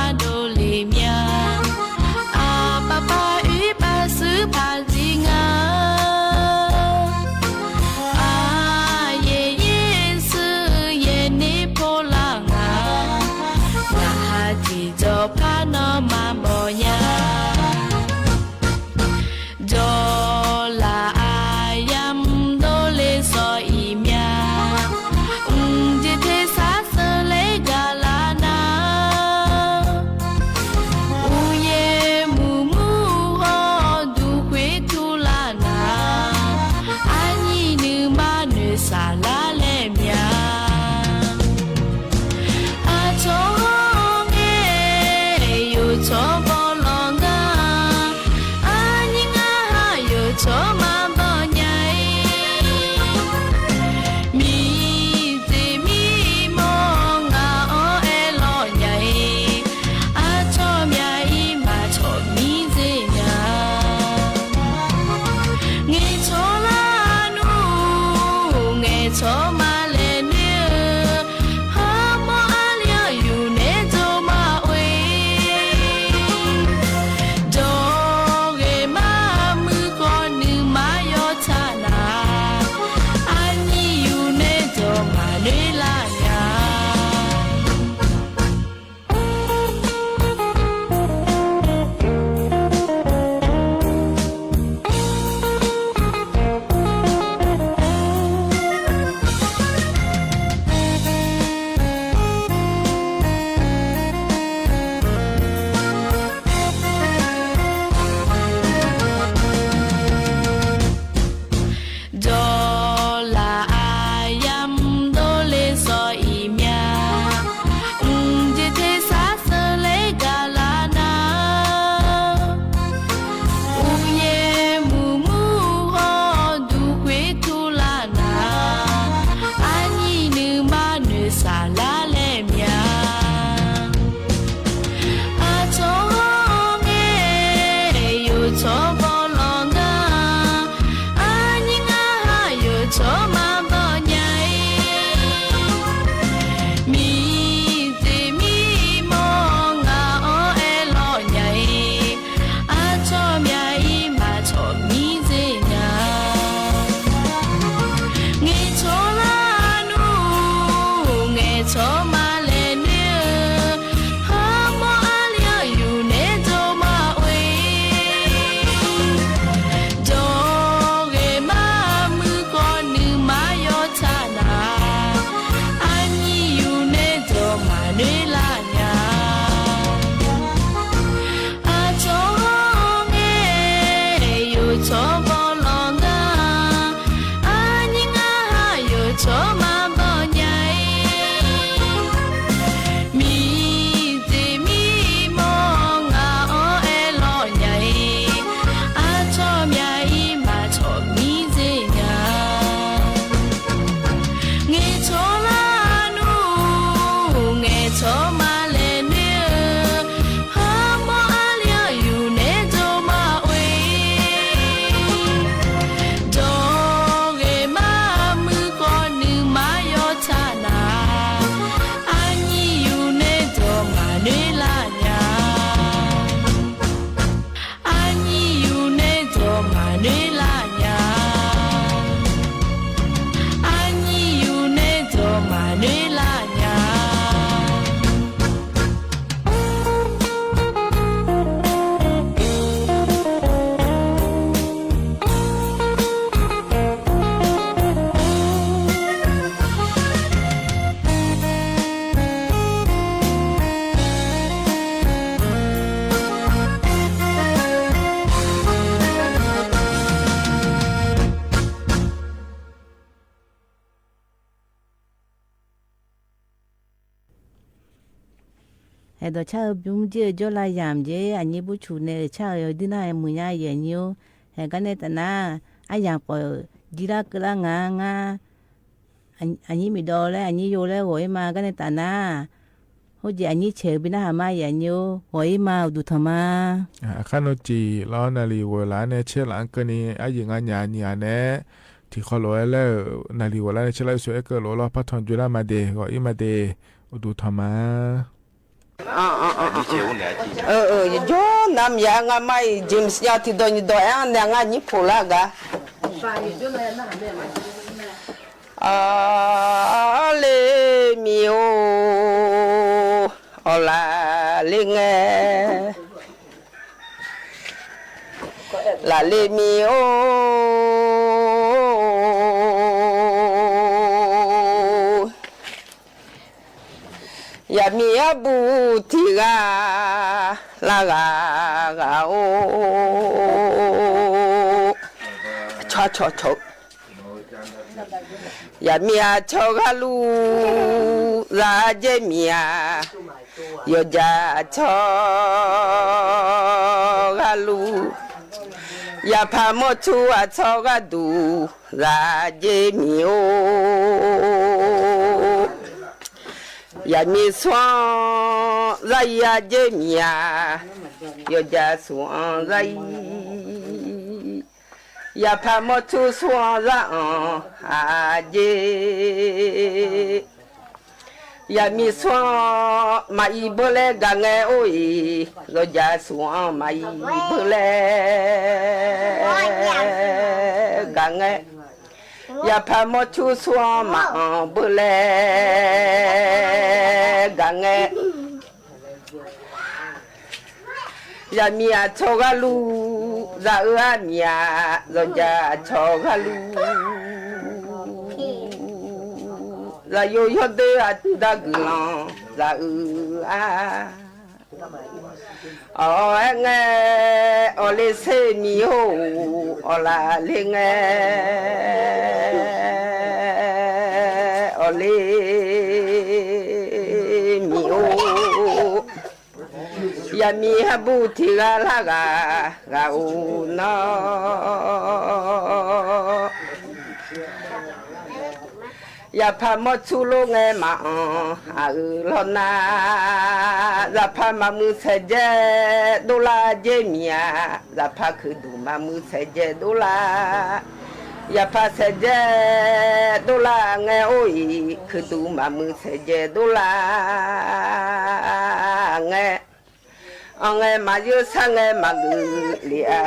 Haeq dawqcar-eu bymr jir-eu jawrlav yamq jeq aqnyir burcuq nae-euq car-eu yawdir nar-aer muiqnya-a aqnyir-or. Haeq gar nae tafnar, aryamq khawf jir lar keuvlar nga ngar, aqnyir miqdawv laer aqnyir yo laer ghawq-ir ma gar nae tafnar, khoerjeq aqnyir caeq-eu bi narhaq ma aqnyir-or, ghawq-ir ma uqduq tanq ma. Aqkar nawr ciq lar-awr naqliq ghoeqlaf-anr nae caerlaf-anr keuvni aryuif nga nyaf nyiq ghaq nae-aer tiqkhawv lof-aer laer-euq naqliq ghoeqlar nae caerlar-eu shawr-aer keuv lof-aer lawr par tanqjoe lar ma de ghawq-ir ma de uqduq tanq ma. Yawjawr navmaqya ngamar-iq James nya tiqdawq nyiqdawq aer-anr nae ngar nyir poq lar gaq. Arle miq-or, awqlaf le ngae. Lafle miq-or, yaqmiq arbuq tiq ghaq lar ghaq ghaq-or. Yaqmiq aqcawq gharluv zaq jaer miq-aq, yawqjaq aqcawq gharluv, yaqpaq mawrcur aqcawq gharduq zaq jaer miq-or. Yaqmiq smr-anr zarir aqjaer miq-aq, yawqjaq smr-anr zarir, yaqpaq mawrcur smr-anr zaranq aqjaer. Yaqmiq smr-anr maqir beur laer gaq ngae or-iq, yawqjaq smr-anr maqir beur laer gaq ngae. Yaqpaq mawrcur smr-anr maqanr beur laer gaq ngae. Yaqmiq aqcawq gharluv zaq-eu armiq-aq, yawqjaq aqcawq gharluv zaqyo yawrdoer aqda guiqlanq zaq-eu ar. Awq-aer ngae, awqle ser miq-or, awqlaf le ngae, awqle miq-or. Yaqmiq arbuq tiq ghaq lar ghaq ghaq-or nawr. Yaqpaq mawrcur lor ngae maqanr aq-eu lawr nar, zaqpaq maqmuiq saeqdzae dovlar jaer miq-aq, zaqpaq kuiqduq maqmuiq saeqdzae dovlar. Yaqpaq saeqdzae dovlar ngae or-iq, kuiqduq maqmuiq saeqdzae dovlar ngae. Anr ngae maqyeur, sar ngae maqgeuf lef-a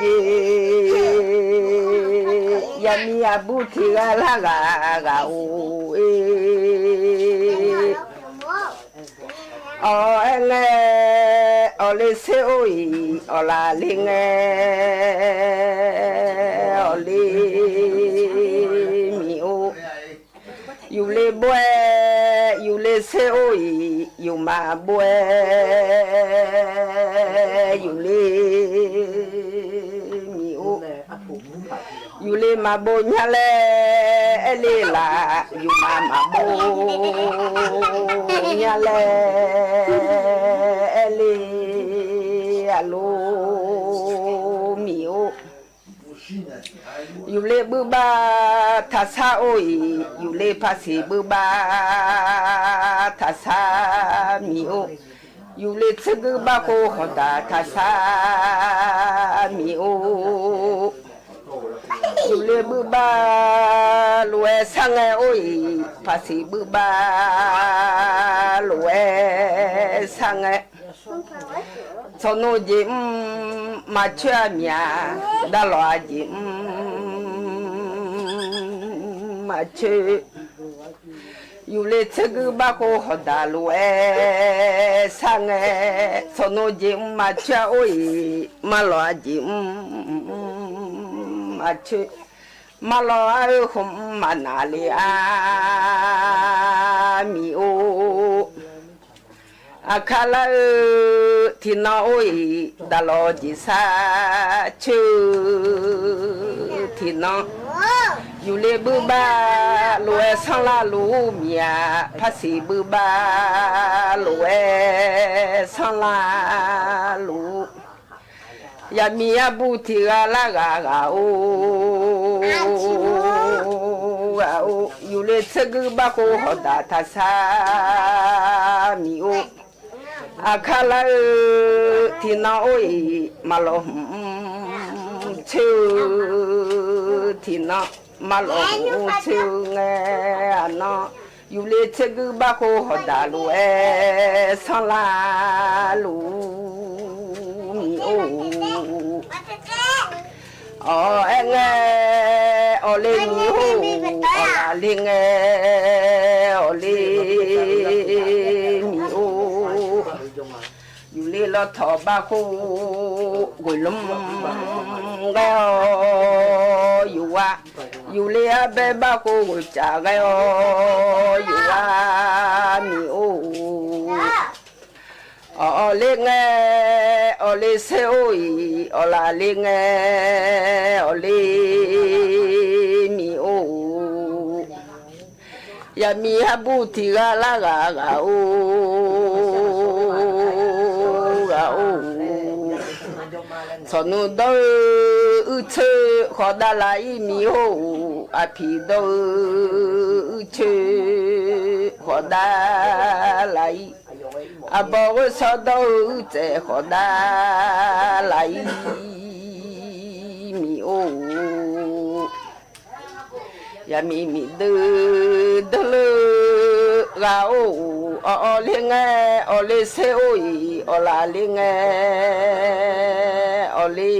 jeq. Yaqmiq aqbur tiq ghaq lar ghaq ghaq-or-e. Awq-aer ngae, awqle ser or-iq, awqlaf le ngae, awqle miq-or. Yufle bov-aer yufle ser or-iq, yufmaf bov-aer yufle miq-or. Yufle maqbov nya laer aer le laf, yufmaf maqbov nya laer aer le, aqlor miq-or. Yufle buibav taqsar or-iq, yufle paqsiq buibav taqsar miq-or. Yufle tserguir barkhov hawqdaq taqsar miq-or. Yufle buibav lof-aer sar ngae or-iq, paqsiq buibav lof-aer sar ngae. Tsawrnov jeq mr maqcoer-a miq-aq, darlawq-a jeq mr maqcoer. Yufle tserguir barkhov hawqdaq lof-aer sar ngae. Tsawrnov jeq mr maqcoer-a or-iq, marlawq-a jeq mr maqcoer. Marlawq-a-eu khmq maqnaq le-a miq-or. Aqkar lar-eu tiqnan or-iq, daqlawq jeq sar coer-eu tiqnan. Yufle buibar lof-aer sanrlar luf-ur miq-aq, parsiq buibar lof-aer sanrlar luf-ur. Yaqmiq arbu tiq ghaq lar ghaq ghaq-or, ghaq-or, yufle tserguir barkhov hawqdaq taqsar miq-or. Aqkar lar-eu tiqnan or-iq, maqlawq hmq coer-eu tiqnan, maqlawq hmq coer-eu ngae, aqnan yufle tserguir barkhov hawqdaq lof-aer sanrlar luf-ur miq-or. Awq-aer ngae, awqle miq-or, awqlaf le ngae, awqle miq-or. Yufle lawtawq barkhov ghoeq lmr ghae-awr yuf-ar, yufle arbae barkhov ghoeq caf ghae-awr yuf-ar miq-or. Awqle ngae, awqle ser or-iq, awqlaf le ngae, awqle miq-or. Yaqmiq arbu tiq ghaq lar ghaq ghaq-or, ghaq-or. Tsawqnmr dawr-eu uircoer khawf dav laf-ir miq-or, aqpiq dawr-eu uircoer khawf dav laf-ir, aqbawq ghoer shawr dawr-eu uirtsaeq khawf dav laf-ir miq-or. Yaqmiq miqdui dui leu ghaq-or, awqle ngae, awqle ser or-iq, awqlaf le ngae, awqle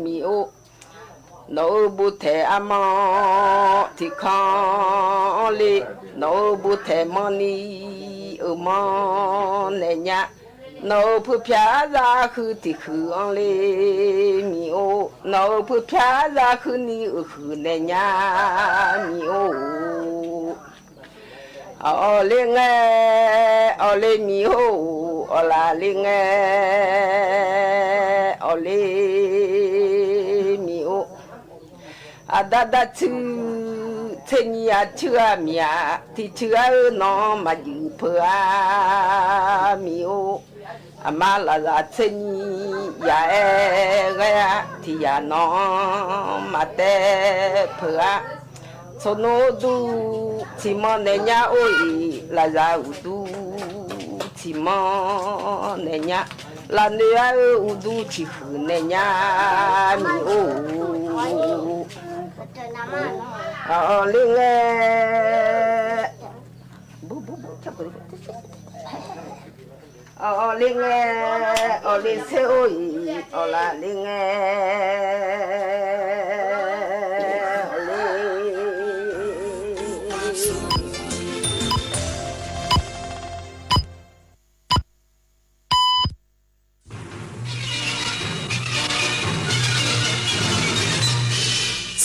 miq-or. Nawq-euq butaeq armanr tiq kanr le, nawq-euq butaeq manrni euq manr naeq nya. Nawq-euq puipyaq aryar arhuiq tiq huiq-anr le miq-or, nawq-euq puipyaq aryar arhuiq ni euq huiq naeq nya miq-or. Awqle ngae, awqle miq-or, awqlaf le ngae, awqle miq-or. Aqda darcuir tser nyiq aqcuir-aq miq-aq, tiq cuir-ar-eu nawq-anr maqjuif peuq-ar miq-or. Aqma lafzaq tser nyiq yaq-aer ghae-ar, tiq yaq nawq-anr maqtaev peuq-ar. Tsawrnmr dur tiq manr naeq nyar or-iq, lafzaq uqdur tiq manr naeq nyar, lafnoeq-ar-eu uqdur tiq huiq naeq nyar miq-or. Awqle ngae, awqle ngae, awqle ser or-iq, awqlaf le ngae, awqle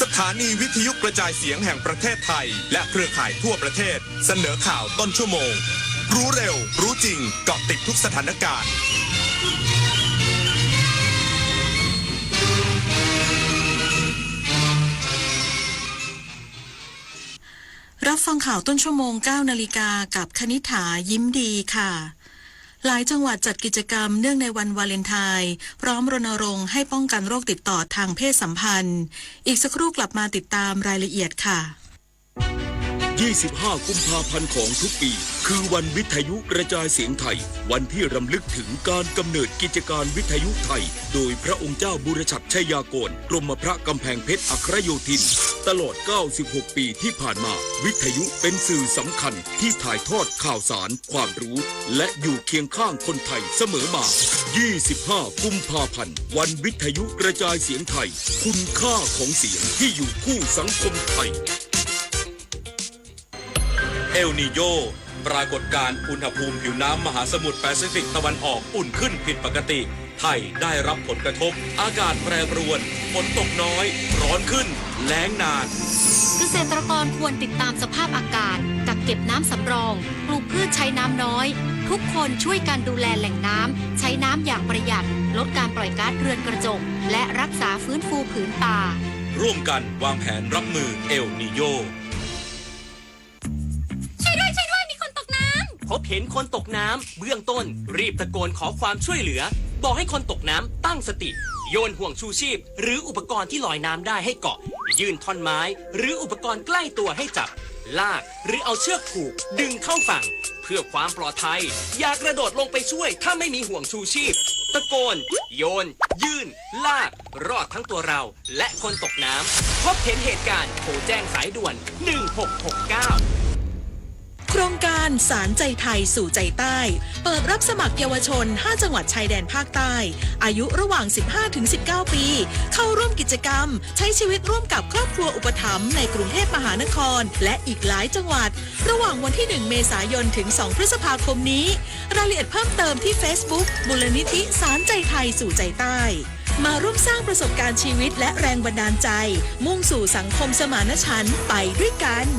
สถานีวิทยุกระจายเสียงแห่งประเทศไทย และเครือข่ายทั่วประเทศ เสนอข่าวต้นชั่วโมง รู้เร็ว รู้จริง เกาะติดทุกสถานการณ์ รับฟังข่าวต้นชั่วโมง เก้านาฬิกา กับคณิษฐา ยิ้มดีค่ะ หลายจังหวัดจัดกิจกรรมเนื่องในวันวาเลนไทน์ พร้อมรณรงค์ให้ป้องกันโรคติดต่อทางเพศสัมพันธ์ อีกสักครู่กลับมาติดตามรายละเอียดค่ะ ยี่สิบห้า กุมภาพันธ์ของทุกปี คือวันวิทยุกระจายเสียงไทย วันที่รำลึกถึงการกำเนิดกิจการวิทยุไทย โดยพระองค์เจ้าบุรชัดชัยยากร กรมพระกำแพงเพชรอัครโยธิน ตลอด เก้าสิบหก ปีที่ผ่านมา วิทยุเป็นสื่อสำคัญที่ถ่ายทอดข่าวสาร ความรู้ และอยู่เคียงข้างคนไทยเสมอมา ยี่สิบห้า กุมภาพันธ์ วันวิทยุกระจายเสียงไทย คุณค่าของเสียงที่อยู่คู่สังคมไทย เอลนีโญ ปรากฏการณ์อุณหภูมิผิวน้ำมหาสมุทรแปซิฟิกตะวันออกอุ่นขึ้นผิดปกติ ไทยได้รับผลกระทบ อากาศแปรปรวน ฝนตกน้อย ร้อนขึ้น แล้งนาน เกษตรกรควรติดตามสภาพอากาศ กักเก็บน้ำสำรอง ปลูกพืชใช้น้ำน้อย ทุกคนช่วยกันดูแลแหล่งน้ำ ใช้น้ำอย่างประหยัด ลดการปล่อยก๊าซเรือนกระจก และรักษาฟื้นฟูผืนป่า ร่วมกันวางแผนรับมือเอลนีโญ ช่วยด้วย ช่วยด้วย มีคนตกน้ำ พบเห็นคนตกน้ำ เบื้องต้น รีบตะโกนขอความช่วยเหลือ บอกให้คนตกน้ำตั้งสติ โยนห่วงชูชีพ หรืออุปกรณ์ที่ลอยน้ำได้ให้เกาะ ยื่นท่อนไม้ หรืออุปกรณ์ใกล้ตัวให้จับ ลาก หรือเอาเชือกผูก ดึงเข้าฝั่ง เพื่อความปลอดภัย อย่ากระโดดลงไปช่วย ถ้าไม่มีห่วงชูชีพ ตะโกน โยน ยื่น ลาก รอดทั้งตัวเรา และคนตกน้ำ พบเห็นเหตุการณ์ โทรแจ้งสายด่วน หนึ่งหกหกเก้า โครงการสานใจไทยสู่ใจใต้ เปิดรับสมัครเยาวชน ห้า จังหวัดชายแดนภาคใต้ อายุระหว่าง สิบห้าถึงสิบเก้า ปี เข้าร่วมกิจกรรม ใช้ชีวิตร่วมกับครอบครัวอุปถัมภ์ในกรุงเทพมหานคร และอีกหลายจังหวัด ระหว่างวันที่ หนึ่ง เมษายน ถึง สอง พฤษภาคมนี้ รายละเอียดเพิ่มเติมที่ Facebook มูลนิธิสานใจไทยสู่ใจใต้ มาร่วมสร้างประสบการณ์ชีวิตและแรงบันดาลใจ มุ่งสู่สังคมสมานฉันท์ไปด้วยกัน